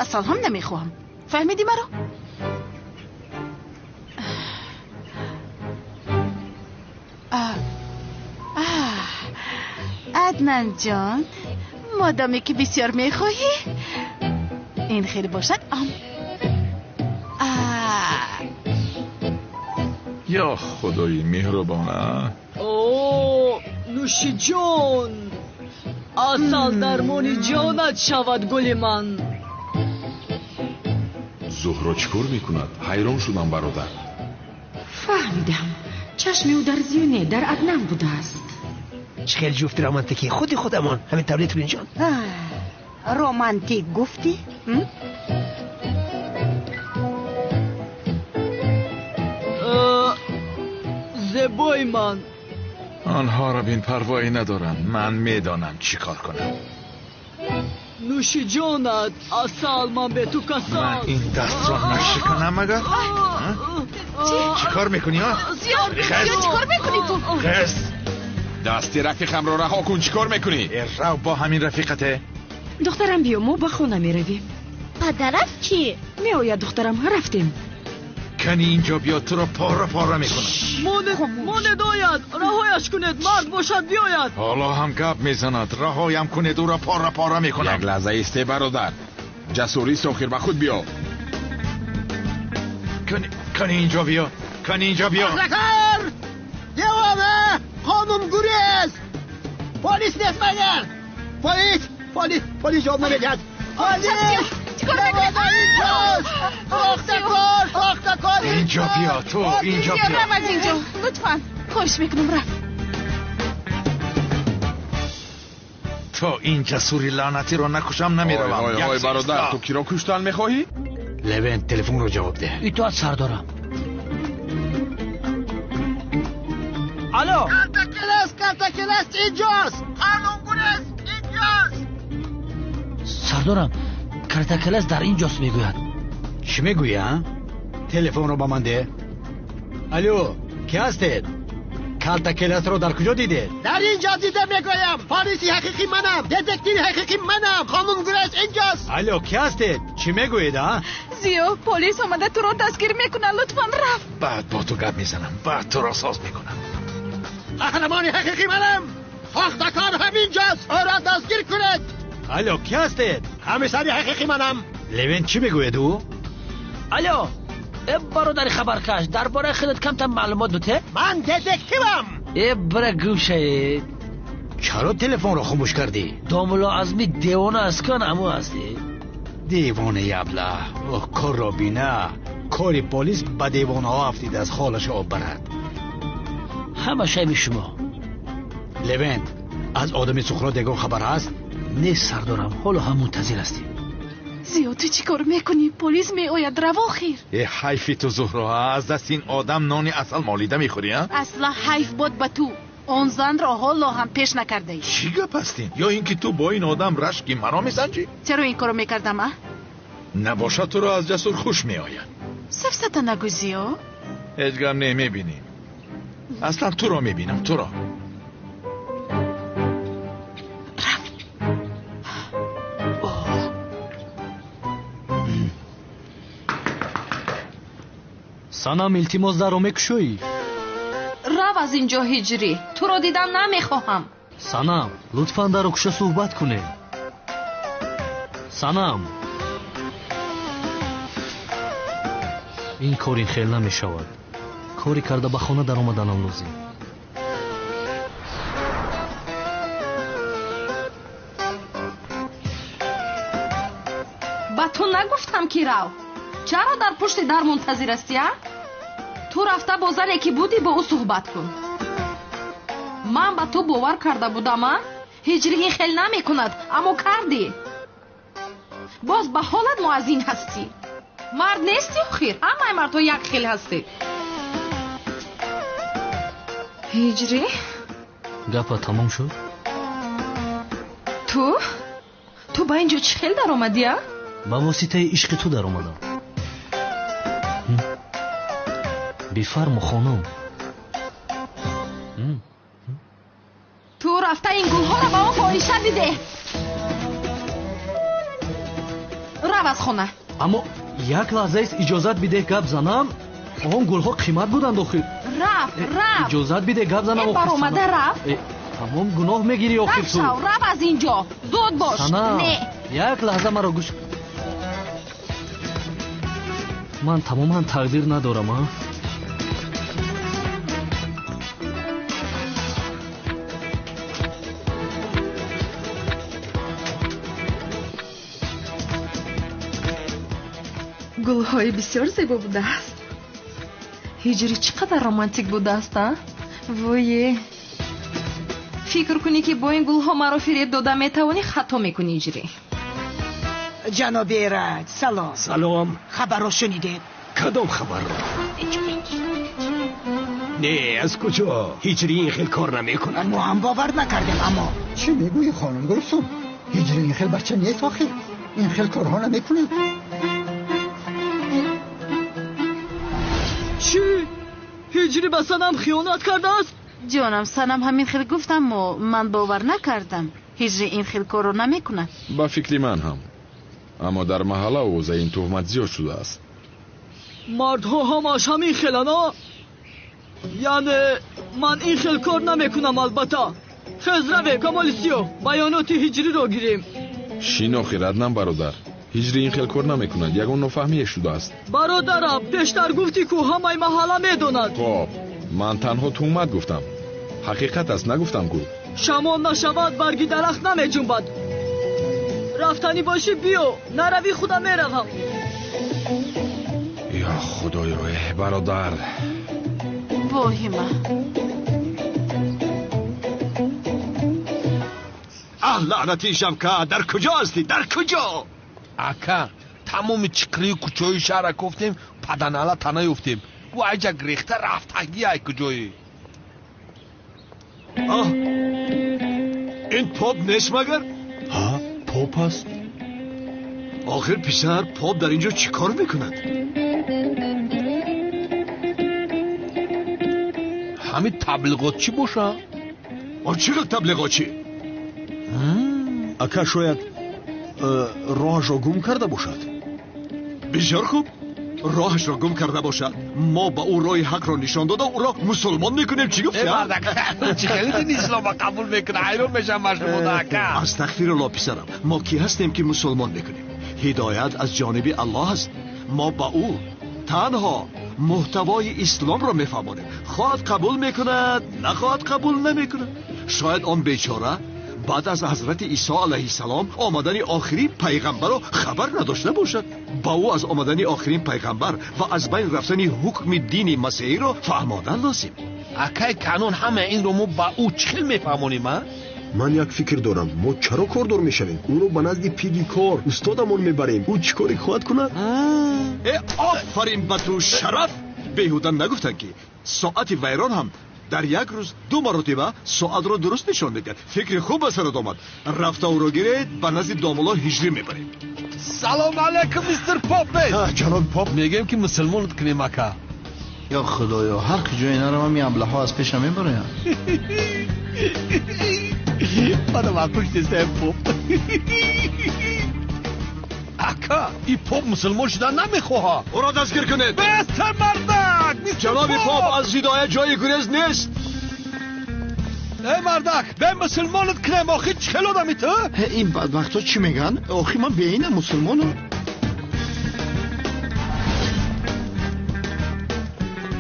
асал ҳам намехоҳам. Фаҳмидӣ маро? Аднан ҷон, модоме ки бисёр мехоҳӣ, ин хел бошад ам. Ё худои меҳрубона. О, нӯши ҷон. Асал дармони ҷонат шавад, гули ман. Зуҳро чӣ кор мекунад? Ҳайрон шудам, бародар. Фаҳмидам. Чашми ӯ дар Зиё не, дар Аднан будааст. Чӣ хеле ҷуфти романтикӣ, худи худамон. Ҳамин таври Тулинҷон. Романтик гуфтӣ? Зебои ман. Онҳоро бин, парвоӣ надорам. Ман медонам чӣ кор кунам. Нӯши ҷонат, асал, ман бе ту касал. Ман ин дастро нашиканам агар? Чӣ кор мекунӣ, а? Зиё, чӣ кор мекунӣ ту? Хес! Дасти рафиқамро раҳо кун, чӣ кор мекунӣ? Рав бо ҳамин рафиқате. Духтарам, биё, мо ба хона меравем. Падарат чӣ? Меояд, духтарам, рафтем. Кани инҷо биё, туро пора пора мекунам. Монед ояд, раҳояш кунед, мард бошад биёяд. Ҳоло ҳам гап мезанад, раҳоям кунед, ӯро пора пора мекунам. Як лаҳза исте, бародар. Ҷасурист, охир ба худ биё. Кани инҷо биё, кани инҷо биё. Ахлакар! Девона! Хонум гурез! Полис нест магар? Полис! Полис! Полис ҷавоб намедиҳад. Полис! Инҷо биё, ту инҷо биё. Рав аз инҷо, лутфан. Хоҳиш мекунам, рав. То ин ҷасури лаънатиро накушам намеравам. Ой, ой, бародар, ту киро куштан мехоҳӣ? Левент, телефонро ҷавоб деҳ. Итоат, сардорам. Алло! Калтакелес, Калтакелес инҷост! Қанунгурез инҷост! Сардорам, Калтакелес дар инҷост мегӯяд. Чӣ мегӯӣ, а? Телефонро ба ман деҳ. Алло, кӣ ҳастед? Калтакелесро дар куҷо дидед? Дар инҷо дида мегӯям. Полиси ҳақиқӣ манам, детективи ҳақиқӣ манам. Қонунгурез инҷост. Алло, кӣ ҳастед? Чӣ мегӯед, а? Зиё, полис омада туро дастгир мекунад. Лутфан рав. Баъд бо ту гап мезанам, баъд туро соз мекунам. Қаҳрамони ҳақиқӣ манам. Сохтакор ҳаминҷост. Ӯро дастгир кунед. Алло, кӣ ҳастед? Ҳамсари ҳақиқӣ манам. Левент, чӣ мегӯяд ӯ? Алло, э бародари хабаркаш, дар бораи худат камтар маълумот бите? Ман детективам. Э бира гӯшаед. Чаро телефонро хомӯш кардӣ? Домулло Азми девона аст, кан аму ҳастӣ? Девонаи аблаҳ. Оҳ, корро бина. Кори полис ба девонаҳо афтидааст, холаша об барад. Ҳама шайби шумо. Левент, аз одами Суқрот ягон хабар ҳаст? Нест, сардорам, ҳоло ҳам мунтазир ҳастем. Зиё, ту чӣ кор мекунӣ? Полис меояд, рав охир. Э ҳайфи ту, Зуҳро, аз дасти ин одам нони асал молида мехӯрӣ, а? Асла ҳайф бод ба ту. Он занро ҳоло ҳам пеш накардаӣ. Чӣ гап аст ин? Ё ин ки ту бо ин одам рашки маро месанҷӣ? Чаро ин корро мекардам, а? Набошад, туро аз Ҷасур хуш меояд. Сафсата нагӯ, Зиё. Ҳеҷ гап не, мебинем. Аслан туро мебинам, туро. Санам, илтимос, дарро мекушоӣ? Рав аз инҷо, Ҳиҷрӣ. Туро дидан намехоҳам. Санам, лутфан дарро куша, суҳбат кунем. Санам, ин кор ин хел намешавад. Коре карда ба хона даромаданам лозим. Ба ту нагуфтам, ки рав. Чаро дар пушти дар мунтазир ҳастӣ, а? Ту рафта бо зане, ки будӣ, бо ӯ суҳбат кун. Ман ба ту бовар карда будам, а? Ҳиҷрӣ ин хел намекунад, аммо кардӣ. Боз ба ҳолат муаззин ҳастӣ. Мард нестӣ охир, ҳамаи мардҳо як хел ҳастед. Ҳиҷрӣ? Гапа тамом шуд? Ту? Ту ба инҷо чӣ хел даромадӣ, а? Ба воситаи ишқи ту даромадам. Бифармо, хонум. Ту рафта ин гулҳоро ба он фоҳиша бидеҳ. Рав аз хона. Аммо як лаҳзаест, иҷозат бидеҳ гап занам. Он гулҳо қимат буданд охир. Рав, рав. Иҷозат бидеҳ гап занам. Э, баромада рав. Тамом, гуноҳ мегирӣ охир ту. Шав, рав аз инҷо. Зуд бош. Санам, не. Як лаҳза маро гӯш. Ман тамоман тақдир надорам, а? Гулҳои бисёр зебо будааст. Ҳиҷрӣ чӣ қадар романтик будааст, а? Вое! Фикр кунӣ, ки бо ин гулҳо маро фиреб дода метавонӣ, хато мекунӣ, Ҳиҷрӣ. Ҷаноби Эраҷ, салом. Салом. Хабарро шунидед? Кадом хабарро? Не, аз куҷо? Ҳиҷрӣ ин хел кор намекунад. Мо ҳам бовар накардем, аммо чӣ мегӯӣ, хонум Гулсум? Ҳиҷрӣ ин хел бача нест, охир ин хел корҳо намекунад. Чӣ? Ҳиҷрӣ ба Санам хиёнат кардааст? Ҷонам, Санам ҳамин хел гуфт, аммо ман бовар накардам. Ҳиҷрӣ ин хел корро намекунад. Ба фикри ман ҳам. Аммо дар маҳалла овозаи ин туҳмат зиёд шудааст. Мардҳо ҳамаш ҳамин хеланд, а? Яъне ман ин хел кор намекунам, албатта. Хез, раве, Камоли Сиёҳ, баёноти Ҳиҷриро гирем. Шинохи Раднам, бародар. Ҳиҷрӣ ин хел кор намекунад, ягон нофаҳмие шудааст. Бародарам, пештар гуфтӣ, ку ҳамаи маҳалла медонад. Хоб, ман танҳо туҳмат гуфтам. Ҳақиқат аст, нагуфтам ку. Шамол нашавад, барги дарахт намеҷунбад. Рафтанӣ бошӣ, биё, наравӣ, худам меравам. Ё худоё, э бародар. Воҳима. Аҳ, лаънати Шавка, дар куҷо ҳастӣ? Дар куҷо? Ака, тамоми чиқрию кӯчаҳои шаҳрра кофтем, паданала та наёфтем. Ӯ айҷа гирехта рафтагӣ ай куҷое. Аҳ, ин Поп нест магар? Ҳа, Поп аст. Охир писар, Поп дар ин ҷо чӣ кор мекунад? Ҳамин таблиғотчӣ боша? Он чӣ хел таблиғотчӣ? Ака, шояд роҳашро гум карда бошад. Бисёр хуб, роҳашро гум карда бошад, мо ба ӯ роҳи ҳақро нишон дода, ӯро мусулмон мекунем. Чӣ гуфти? Чӣ хеле дини ислома қабул мекунад, ҳайрон мешавам машғулода, ака. Астағфирулло, писарам, мо кӣ ҳастем, ки мусулмон мекунем? Ҳидоят аз ҷониби Аллоҳ аст. Мо ба ӯ танҳо муҳтавои исломро мефаҳмонем. Хоҳад, қабул мекунад, нахоҳад, қабул намекунад. Шояд он бечора баъд аз ҳазрати Исо алайҳиссалом омадани охирин пайғамбарро хабар надошта бошад. Ба ӯ аз омадани охирин пайғамбар ва аз байн рафтани ҳукми дини масеҳиро фаҳмодан лозим. Акай Канон, ҳама инро мо ба ӯ чӣ хел мефаҳмонем, а? Ман як фикр дорам. Мо чаро кордор мешавем? Ӯро ба назди пири кор, устодамон мебарем. Ӯ чӣ коре хоҳад кунад? Э, офарин ба ту, Шараф! Беҳуда нагуфтанд, ки соати вайрон ҳам дар як рӯз ду маротиба соатро дуруст нишон медиҳад. Фикри хуб ба сарат омад. Рафта ӯро гиред, ба назди домулло Ҳиҷрӣ мебарем. Салом алайкум, мистер Поппес. Ҷаноби Поп. Мегӯем, ки мусулмонат кунем, ака. Ё худоё, ҳар куҷое наравам, ин аблаҳҳо аз пешам мебароянд. Мана пушт нестаем, Поп. Ака, и Поп мусулмон шудан намехоҳад. Ӯро дастгир кунед. Бестар, мардак! Ҷаноби Поп, аз ҳидоят ҷои гурез нест. Эй мардак, бе мусулмонат кунем, охир чӣ хел одами ту? Ин бадбахтҳо чӣ мегӯянд? Охир ман беинам мусулмонам.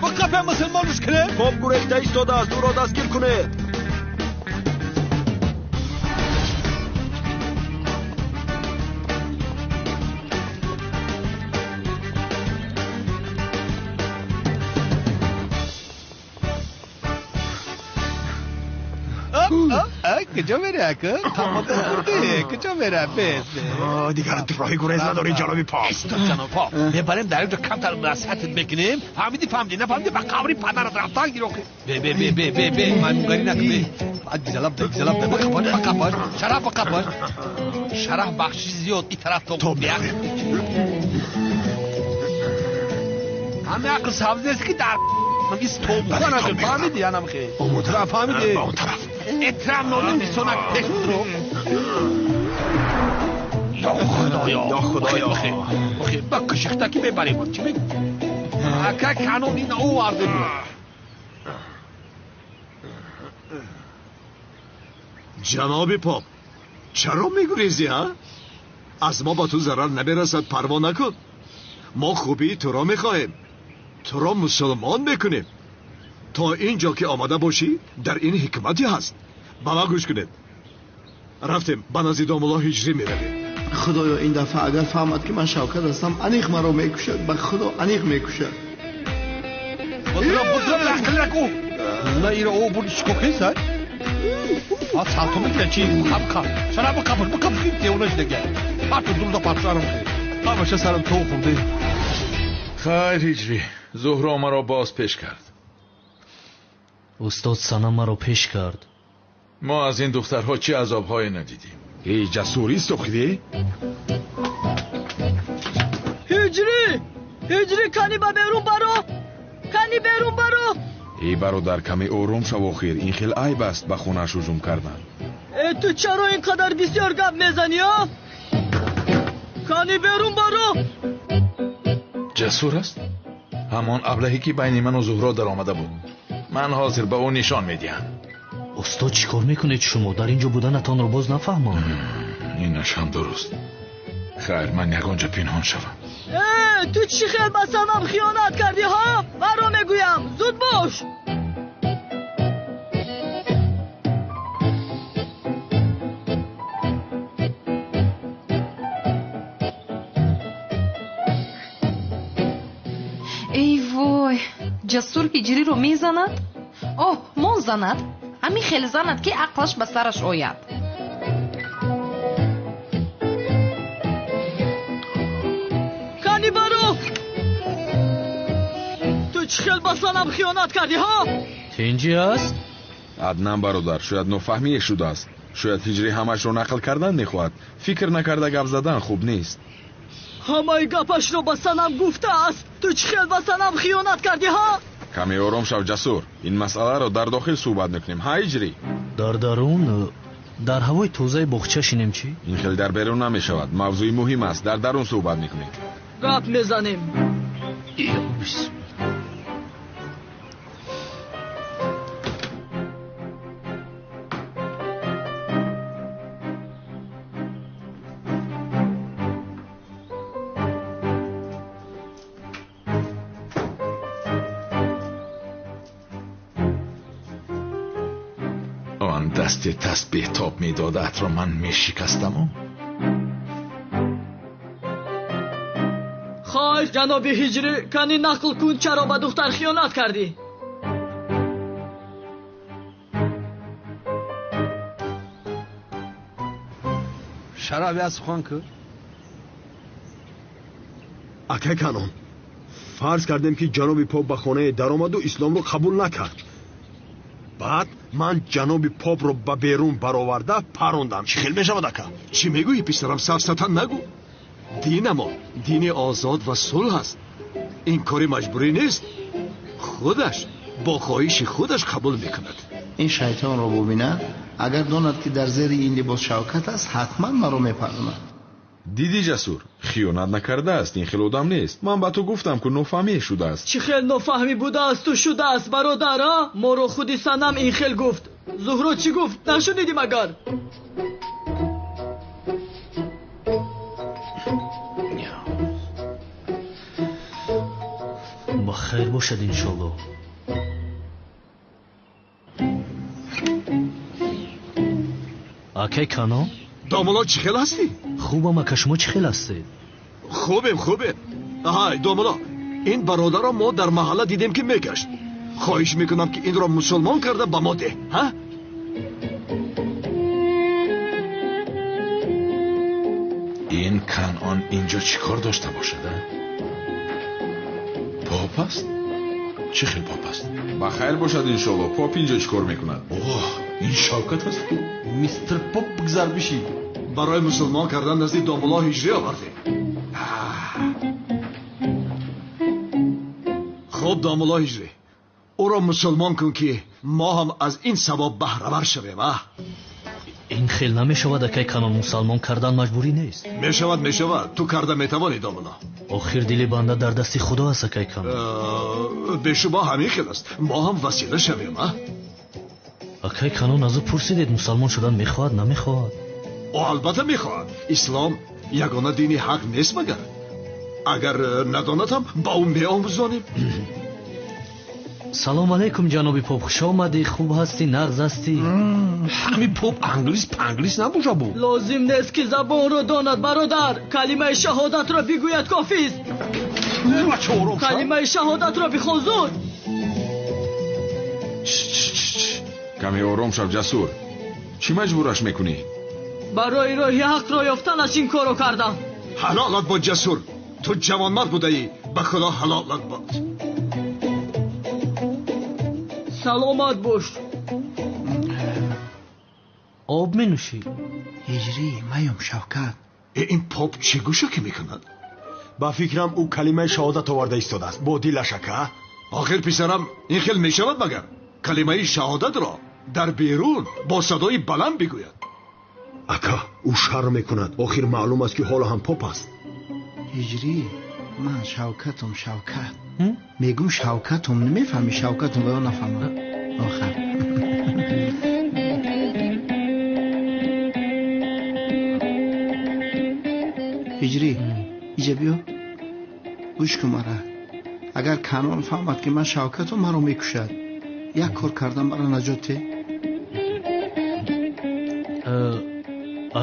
Биқапе, мусулмонаш кунем. Поп гурехта истодааст, ӯро дастгир кунед. Куҷо мерӣ, ака? Тамоку хӯрдӣ? Куҷо мера? Бес. Дигар роҳи гурез надорӣ, ҷаноби Поп. Исто, ҷаноб Поп. Мебарем дар инҷо, камтар насиҳатат мекунем. Фаҳмидӣ, фаҳмидӣ, нафаҳмидӣ, ба қабри падарат рафтан гир охи. Бе, бе, бе, бе, бе, бе, маймунгарӣ накун, бе. Гизалаб, гизалаб, бақапаш, бақапаш, Шараф, бақапаш. Шараф, бахшиши зиёд, ин тараф то. Ҳама ақл сабз нест, ки дар истобуха нашуд. Фаҳмидӣ, янам хе? Фаҳмидӣ? Ба он тараф. Эҳтиром нодим, бисонак пеш ру. Ё худоё! Ё худоё! Охе, ба кушихтакӣ мебарем. Чӣ мегӯ? Ака Канон, ин оварде буд. Ҷаноби Поп, чаро мегурезӣ, а? Аз мо ба ту зарар намерасад, парво накун. Мо хубии туро мехоҳем. Туро мусулмон мекунем. То ин ҷо ки омада бошӣ, дар ин ҳикмате ҳаст. Ба ман гӯш кунед. Рафтем, ба назди домулло Ҳиҷрӣ меравем. Худоё, ин дафъа агар фаҳмад ки ман Шавкат ҳастам, аниқ маро мекушад. Ба Худо аниқ мекушад. На иро о бурди чӣ кор кардӣ, сай? А салту мекунад чи? Қап қап. Чара бақапш, бақапш ки девона шудага. Парту дурда парту ҳамаша сарам то хӯрде. Хайр, Ҳиҷрӣ, Зуҳро маро боз пеш кард. Устод, Санам маро пеш кард. Мо аз ин духтарҳо чӣ азобҳое надидем. Эй, ҷасур, истохидӣ? Ҳиҷрӣ! Ҳиҷрӣ, кани ба берун баро! Кани берун баро! Эй бародар, каме ором шав охир. Ин хел айб аст ба хонааш ҳуҷум кардан. Э, ту чаро ин қадар бисёр гап мезанӣ, а? Кани берун баро! Ҷасур аст? Ҳамон аблаҳе ки байни ману Зуҳро даромада буд. Ман ҳозир ба ӯ нишон медиҳам. Устод, чӣ кор мекунед шумо? Дар ин ҷо буданатонро боз нафаҳмам. Инаш ҳам дуруст. Хайр, ман ягон ҷо пинҳон шавам. Э, ту чӣ хел ба Санам хиёнат кардӣ, ҳа? Маро мегӯям, зуд бош! Эй вой, Ҷасур Ҳиҷриро мезанад? Оҳ, мон занад. Ҳамин хел занад, ки ақлаш ба сараш ояд. Кани баро! Ту чӣ хел ба Санам хиёнат кардӣ, ҳа? Тинҷӣ аст? Аднан бародар, шояд нофаҳмие шудааст. Шояд Ҳиҷрӣ ҳамашро нақл кардан мехоҳад. Фикр накарда гап задан хуб нест. Ҳамаи гапашро ба Санам гуфтааст. Ту чӣ хел ба Санам хиёнат кардӣ, ҳа? Каме ором шав, Ҷасур. Ин масъаларо дар дохил суҳбат мекунем, ҳа, Ҳиҷрӣ? Дар дарун, дар ҳавои тозаи боғча шинем чӣ? Ин хел дар берун намешавад. Мавзӯи муҳим аст. Дар дарун суҳбат мекунем. Гап мезанем. Он дасти тасбеҳ тоб медодаатро ман мешикастаму. Хайр, ҷаноби Ҳиҷрӣ, кани нақл кун, чаро ба духтар хиёнат кардӣ? Шараф я сухан кӯ. Акай Канон, фарз кардем ки ҷаноби поп ба хонае даромаду исломро қабул накард. Баъд ман ҷаноби попро ба берун бароварда парондам. Чӣ хел мешавад, ака? Чӣ мегӯӣ, писарам? Сафсата нагӯ. Динамо дини озод ва сулҳ аст. Ин кори маҷбурӣ нест. Худаш бо хоҳиши худаш қабул мекунад. Ин шайтонро бубинад, агар донад ки дар зери ин либос Шавкат аст, ҳатман маро мепаронад. Дидӣ, Ҷасур, хиёнат накардааст. Ин хел одам нест. Ман ба ту гуфтам, ку нофаҳмие шудааст. Чӣ хел нофаҳмӣ будаасту шудааст, бародар, а? Моро худи Санам ин хел гуфт. Зуҳро чӣ гуфт, нашунидӣ магар? Ба хайр бошад, иншолло. Акай Канон? Домулло, чӣ хел ҳастӣ? Хубам, ака, шумо чӣ хел ҳастед? Хубем, хубем. Ҳай, домулло, ин бародарро мо дар маҳалла дидем ки мегашт. Хоҳиш мекунам, ки инро мусулмон карда ба мо деҳ, ҳа? Ин Канон инҷо чӣ кор дошта бошад, а? Поп аст? Чӣ хел поп аст? Ба хайр бошад, иншолло. Поп инҷо чӣ кор мекунад? Оҳ, ин Шавкат аст ку? Мистер Поп, бигзар бишӣ. Барои мусулмон кардан назди домулло Ҳиҷрӣ овардем. Хуб, домулло Ҳиҷрӣ, ӯро мусулмон кун, ки мо ҳам аз ин савоб баҳравар шавем, а? Ин хел намешавад, акай Канон. Мусалмон кардан маҷбурӣ нест. Мешавад, мешавад. Ту карда метавонӣ, домулло. Охир дили банда дар дасти Худо аст, акай Канон. Бешубҳа ҳамин хел аст. Мо ҳам васила шавем, а? Акай Канон, аз ӯ пурсидед, мусалмон шудан мехоҳад, намехоҳад? Ӯ албатта мехоҳад. Ислом ягона дини ҳақ нест магар? Агар надонад ҳам ба ӯ меомӯзонем. Салом алейкум ҷаноби поп, хуш омадӣ. Хуб ҳастӣ? Нағз ҳастӣ? Ҳами поп англис панглис набоша бу. Лозим нест ки забонро донад бародар. Калимаи шаҳодатро бигӯяд кофист. Калимаи шаҳодатро бихон зуд. Каме ором шав ҷасур. Чӣ маҷбураш мекунӣ? Барои роҳи ҳақро ёфтанаш ин корро кардам. Ҳалолат бод ҷасур. Ту ҷавонмард будаӣ. Ба худо ҳалолат бод. Саломат бош. Об менӯшӣ? Ҳиҷрӣ, маём Шавкат. Ин поп чӣ гӯша ки мекунад? Ба фикрам ӯ калимаи шаҳодат оварда истодааст. Бо дилаш ака. Охир писарам, ин хел мешавад магар? Калимаи шаҳодатро дар берун бо садои баланд бигӯяд. Ака, ӯ шарм мекунад. Охир маълум аст ки ҳоло ҳам поп аст. Ҳиҷрӣ, ман Шавкатум, Шавкат. Мегум Шавкатум, намефаҳмӣ Шавкатум ва ё нафаҳмам. Охир. Ҳиҷрӣ, иҷа биё. Гӯш кун мара. Агар Канон фаҳмад ки ман Шавкатум, маро мекушад. Як кор кардам маро наҷот де.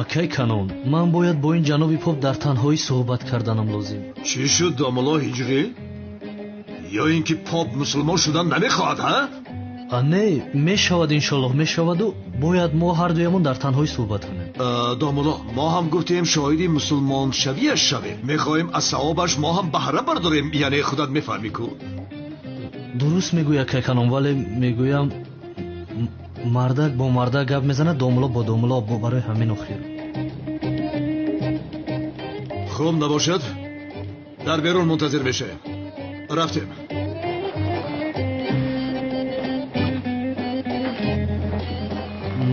Акай Канон, ман бояд бо ин ҷаноби поп дар танҳоӣ суҳбат карданам лозим. Чӣ шуд домулло ҳиҷрӣ? Ё ин ки поп мусулмон шудан намехоҳад, ҳа? Не, мешавад иншоллоҳ, мешаваду бояд мо ҳар дуямон дар танҳоӣ суҳбат кунем. Домулло, мо ҳам гуфтем шоҳиди мусулмоншавиаш шавем. Мехоҳем аз савобаш мо ҳам баҳра бардорем, яъне худат мефаҳмӣ ку. Дуруст мегӯй акай Канон, вале мегӯям мардак бо мардак гап мезанад, домулло бо домулло, барои ҳамин охир. Хуб набошад, дар берун мунтазир мешавем. Рафтем.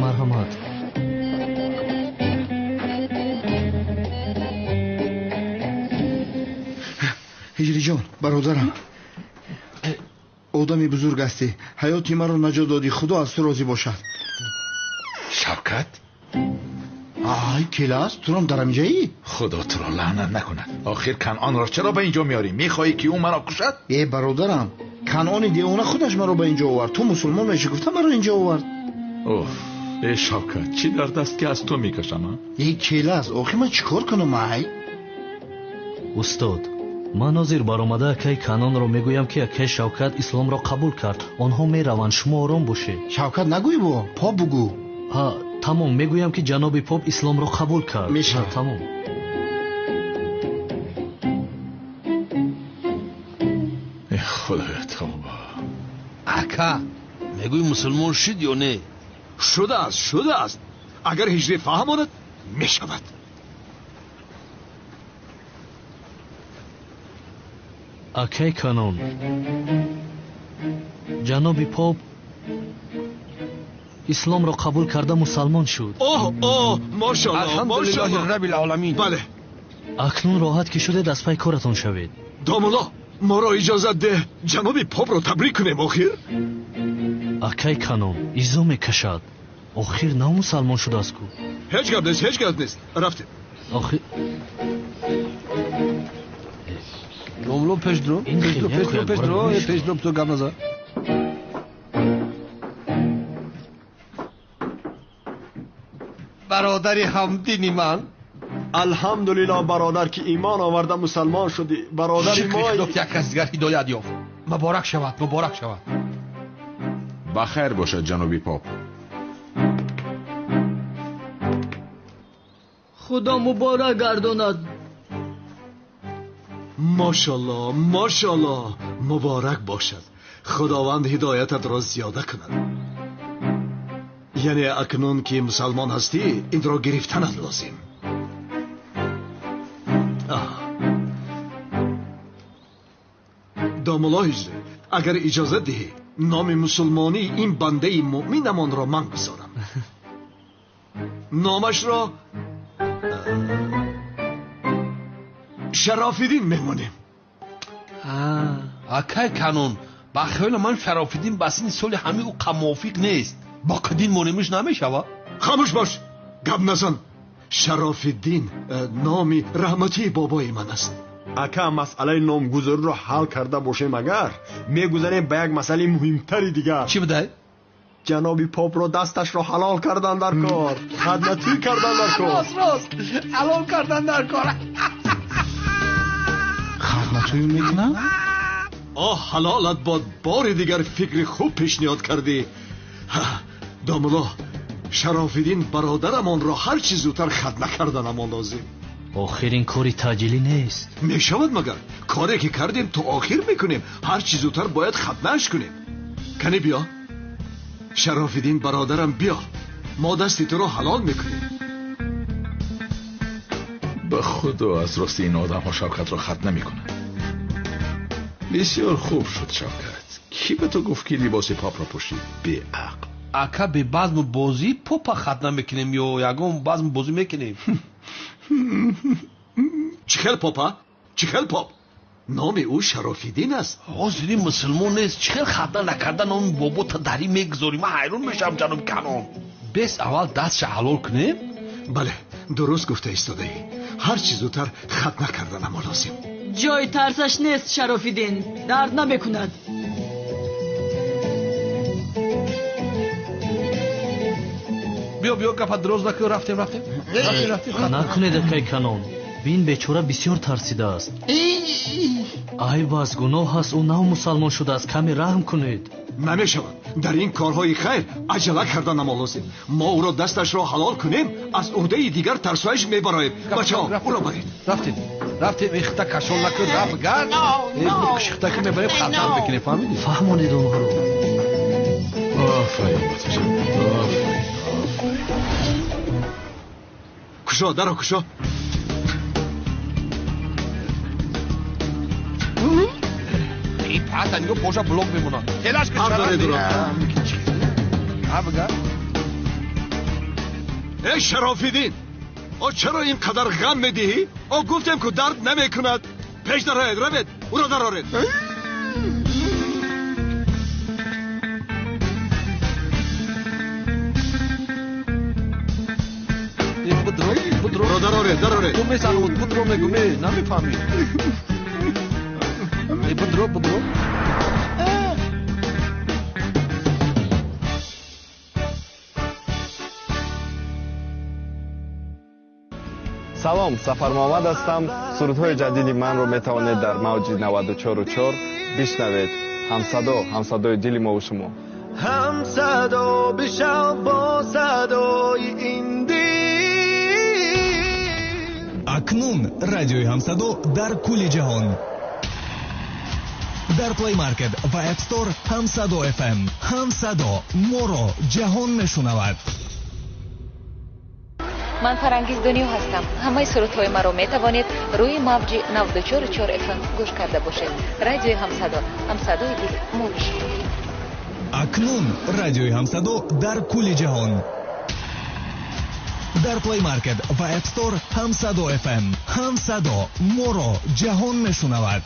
Марҳамат. Ҳиҷриҷон, бародарам, одами бузург ҳастӣ. Ҳаёти маро наҷот додӣ. Худо аз ту розӣ бошад. Шавкат? Ай, келас, турам дар ҳаминҷоӣ? Худо туро лаънат накунад. Охир Канъонро чаро ба инҷо меорӣ? Мехоҳӣ ки ӯ маро кушад? Э бародарам, Канъони девона худаш маро ба инҷо овард. Ту мусулмон мешӣ гуфта маро инҷо овард. Оф, э Шавкат, чӣ дард аст ки аз ту мекашам, а? Э келас, охир ман чӣ кор кунам, ай? Устод, ман ҳозир баромада акай Канонро мегӯям ки акай Шавкат исломро қабул кард. Онҳо мераванд, шумо ором бошед. Шавкат нагӯй бо, поп бугӯ. Ҳа, тамом, мегӯям ки ҷаноби поп исломро қабул кард. Мешавад. Тамом. Э худоё, тавба. Ака, мегӯй мусулмон шуд ё не? Шудааст, шудааст. Агар ҳиҷрӣ фаҳмонад, мешавад. Акай Канон, ҷаноби поп исломро қабул карда мусалмон шуд. Оҳ, оҳ, мошаллоҳ, мошаллоҳ. Раббил оламин. Бале. Акнун роҳат ки шудед, аз пай коратон шавед. Домулло, моро иҷозат деҳ ҷаноби попро табрик кунем охир. Акай Канон, изо мекашад. Охир нав мусалмон шудааст ку. Ҳеҷ гап нест, ҳеҷ гап нест. Рафтем. Охир Домулло пеш дро, пеш дро, пеш дро, пеш дро, пеш дро, ту гап назан. Бародари ҳамдини ман. Алҳамдулиллоҳ бародар ки имон оварда мусалмон шудӣ. Бародари мо шукри Худо ки як кас дигар ҳидоят ёфт. Муборак шавад, муборак шавад. Ба хайр бошад ҷаноби поп. Худо муборак гардонад. Мошаллоҳ, мошаллоҳ, муборак бошад. Худованд ҳидоятатро зиёда кунад. Яъне акнун ки мусалмон ҳастӣ, инро гирифтанат лозим. Домулло ҳиҷрӣ, агар иҷозат диҳӣ, номи мусулмонии ин бандаи муъминамонро ман гузорам. Номашро Шарофиддин мемонем. Акай Канон, ба хаёли ман Шарофиддин ба синни соли ҳамин ӯ мувофиқ нест. Бо қадин монемиш намешавад? Хомӯш бош, гап назан. Шарофиддин номи раҳматии бобои ман аст. Ака масъалаи номгузориро ҳал карда бошем, агар мегузарем ба як масъалаи муҳимтари дигар. Чӣ будай? Ҷаноби попро дасташро ҳалол кардан дар кор, хаднатӯй кардан дар кор. Рост, рост, ҳалол кардан дар кор. Хаднатӯй мекунад? Оҳ, ҳалолат бод, бори дигар фикри хуб пешниҳод кардӣ. Домулло, Шарофиддин бародарамонро ҳар чӣ зудтар хатна карданамон лозим. Охир ин кори таъҷилӣ нест. Мешавад магар? Коре ки кардем то охир мекунем. Ҳар чӣ зудтар бояд хатнааш кунем. Кани биё. Шарофиддин бародарам биё. Мо дасти туро ҳалол мекунем. Ба худо аз рости ин одамҳо Шавкатро хатна мекунанд. Бисёр хуб шуд, Шавкат. Кӣ ба ту гуфт ки либоси попро пӯшӣ? Беақл. Ака, бе базму бозӣ попа хатна мекунем ё ягон базму бозӣ мекунем? Чӣ хел попа? Чӣ хел поп? Номи ӯ Шарофиддин аст. Ҳозири мусулмон нест. Чӣ хел хатна накарда номи бобота дарӣ мегузорӣ? Ман ҳайрон мешавам, ҷаноби Канон. Бес аввал дастша ҳалол кунем? Бале, дуруст гуфта истодаӣ. Ҳар чӣ зудтар хатна карданамо лозим. Ҷои тарсаш нест, Шарофиддин. Дард намекунад. Биё, биё, гапа дроз накун, рафтем, рафтем. Рафтем, рафтем. Накунед, акай Канон. Бин, бечора бисёр тарсидааст. Айб аст, гуноҳ аст, ӯ нав мусалмон шудааст, каме раҳм кунед. Намешавад. Дар ин корҳои хайр аҷала карданамо лозим. Мо ӯро дасташро ҳалол кунем, аз уҳдаи дигар тарсоиш мебароем. Бачаҳо, ӯро баред. Рафтем, рафтем, ихта кашол накун, рафт гард. Кушихта ки мебарем, хатам мекунем, фаҳмидӣ? Фаҳмонед онҳоро. Офарин, батаҷон, офарин, офарин. Кушо, даро кушо. Пата нигоҳ поша блок мемонад. Телаш ки шараф. Эй Шарофиддин, о чаро ин қадар ғам медиҳӣ? О гуфтем ку дард намекунад. Пеш дароед, равед, ӯро дароред. Ӯро дароред, дароред. Ту месануд, будро мегӯ, намефаҳмӣ. Будро, будро. Салом, Сафар Муҳаммад ҳастам. Сурудҳои ҷадиди манро метавонед дар мавҷи 94.4 бишнавед. Ҳамсадо, ҳамсадои дили мо ва шумо. Ҳамсадо бишав бо садои ин дил. Акнун радиои Ҳамсадо дар кулли ҷаҳон. Дар Play Market ва App Store Ҳамсадо FM. Ҳамсадо моро ҷаҳон мешунавад. Ман Фарангиз Дунё ҳастам. Ҳамаи сурудҳои маро метавонед рӯи мавҷи 94.4 FM гӯш карда бошед. Радиои Ҳамсадо, ҳамсадои дили мо шумо. Акнун радиои Ҳамсадо дар кулли ҷаҳон. Дар Play Market ва App Store Ҳамсадо FM. Ҳамсадо моро ҷаҳон мешунавад.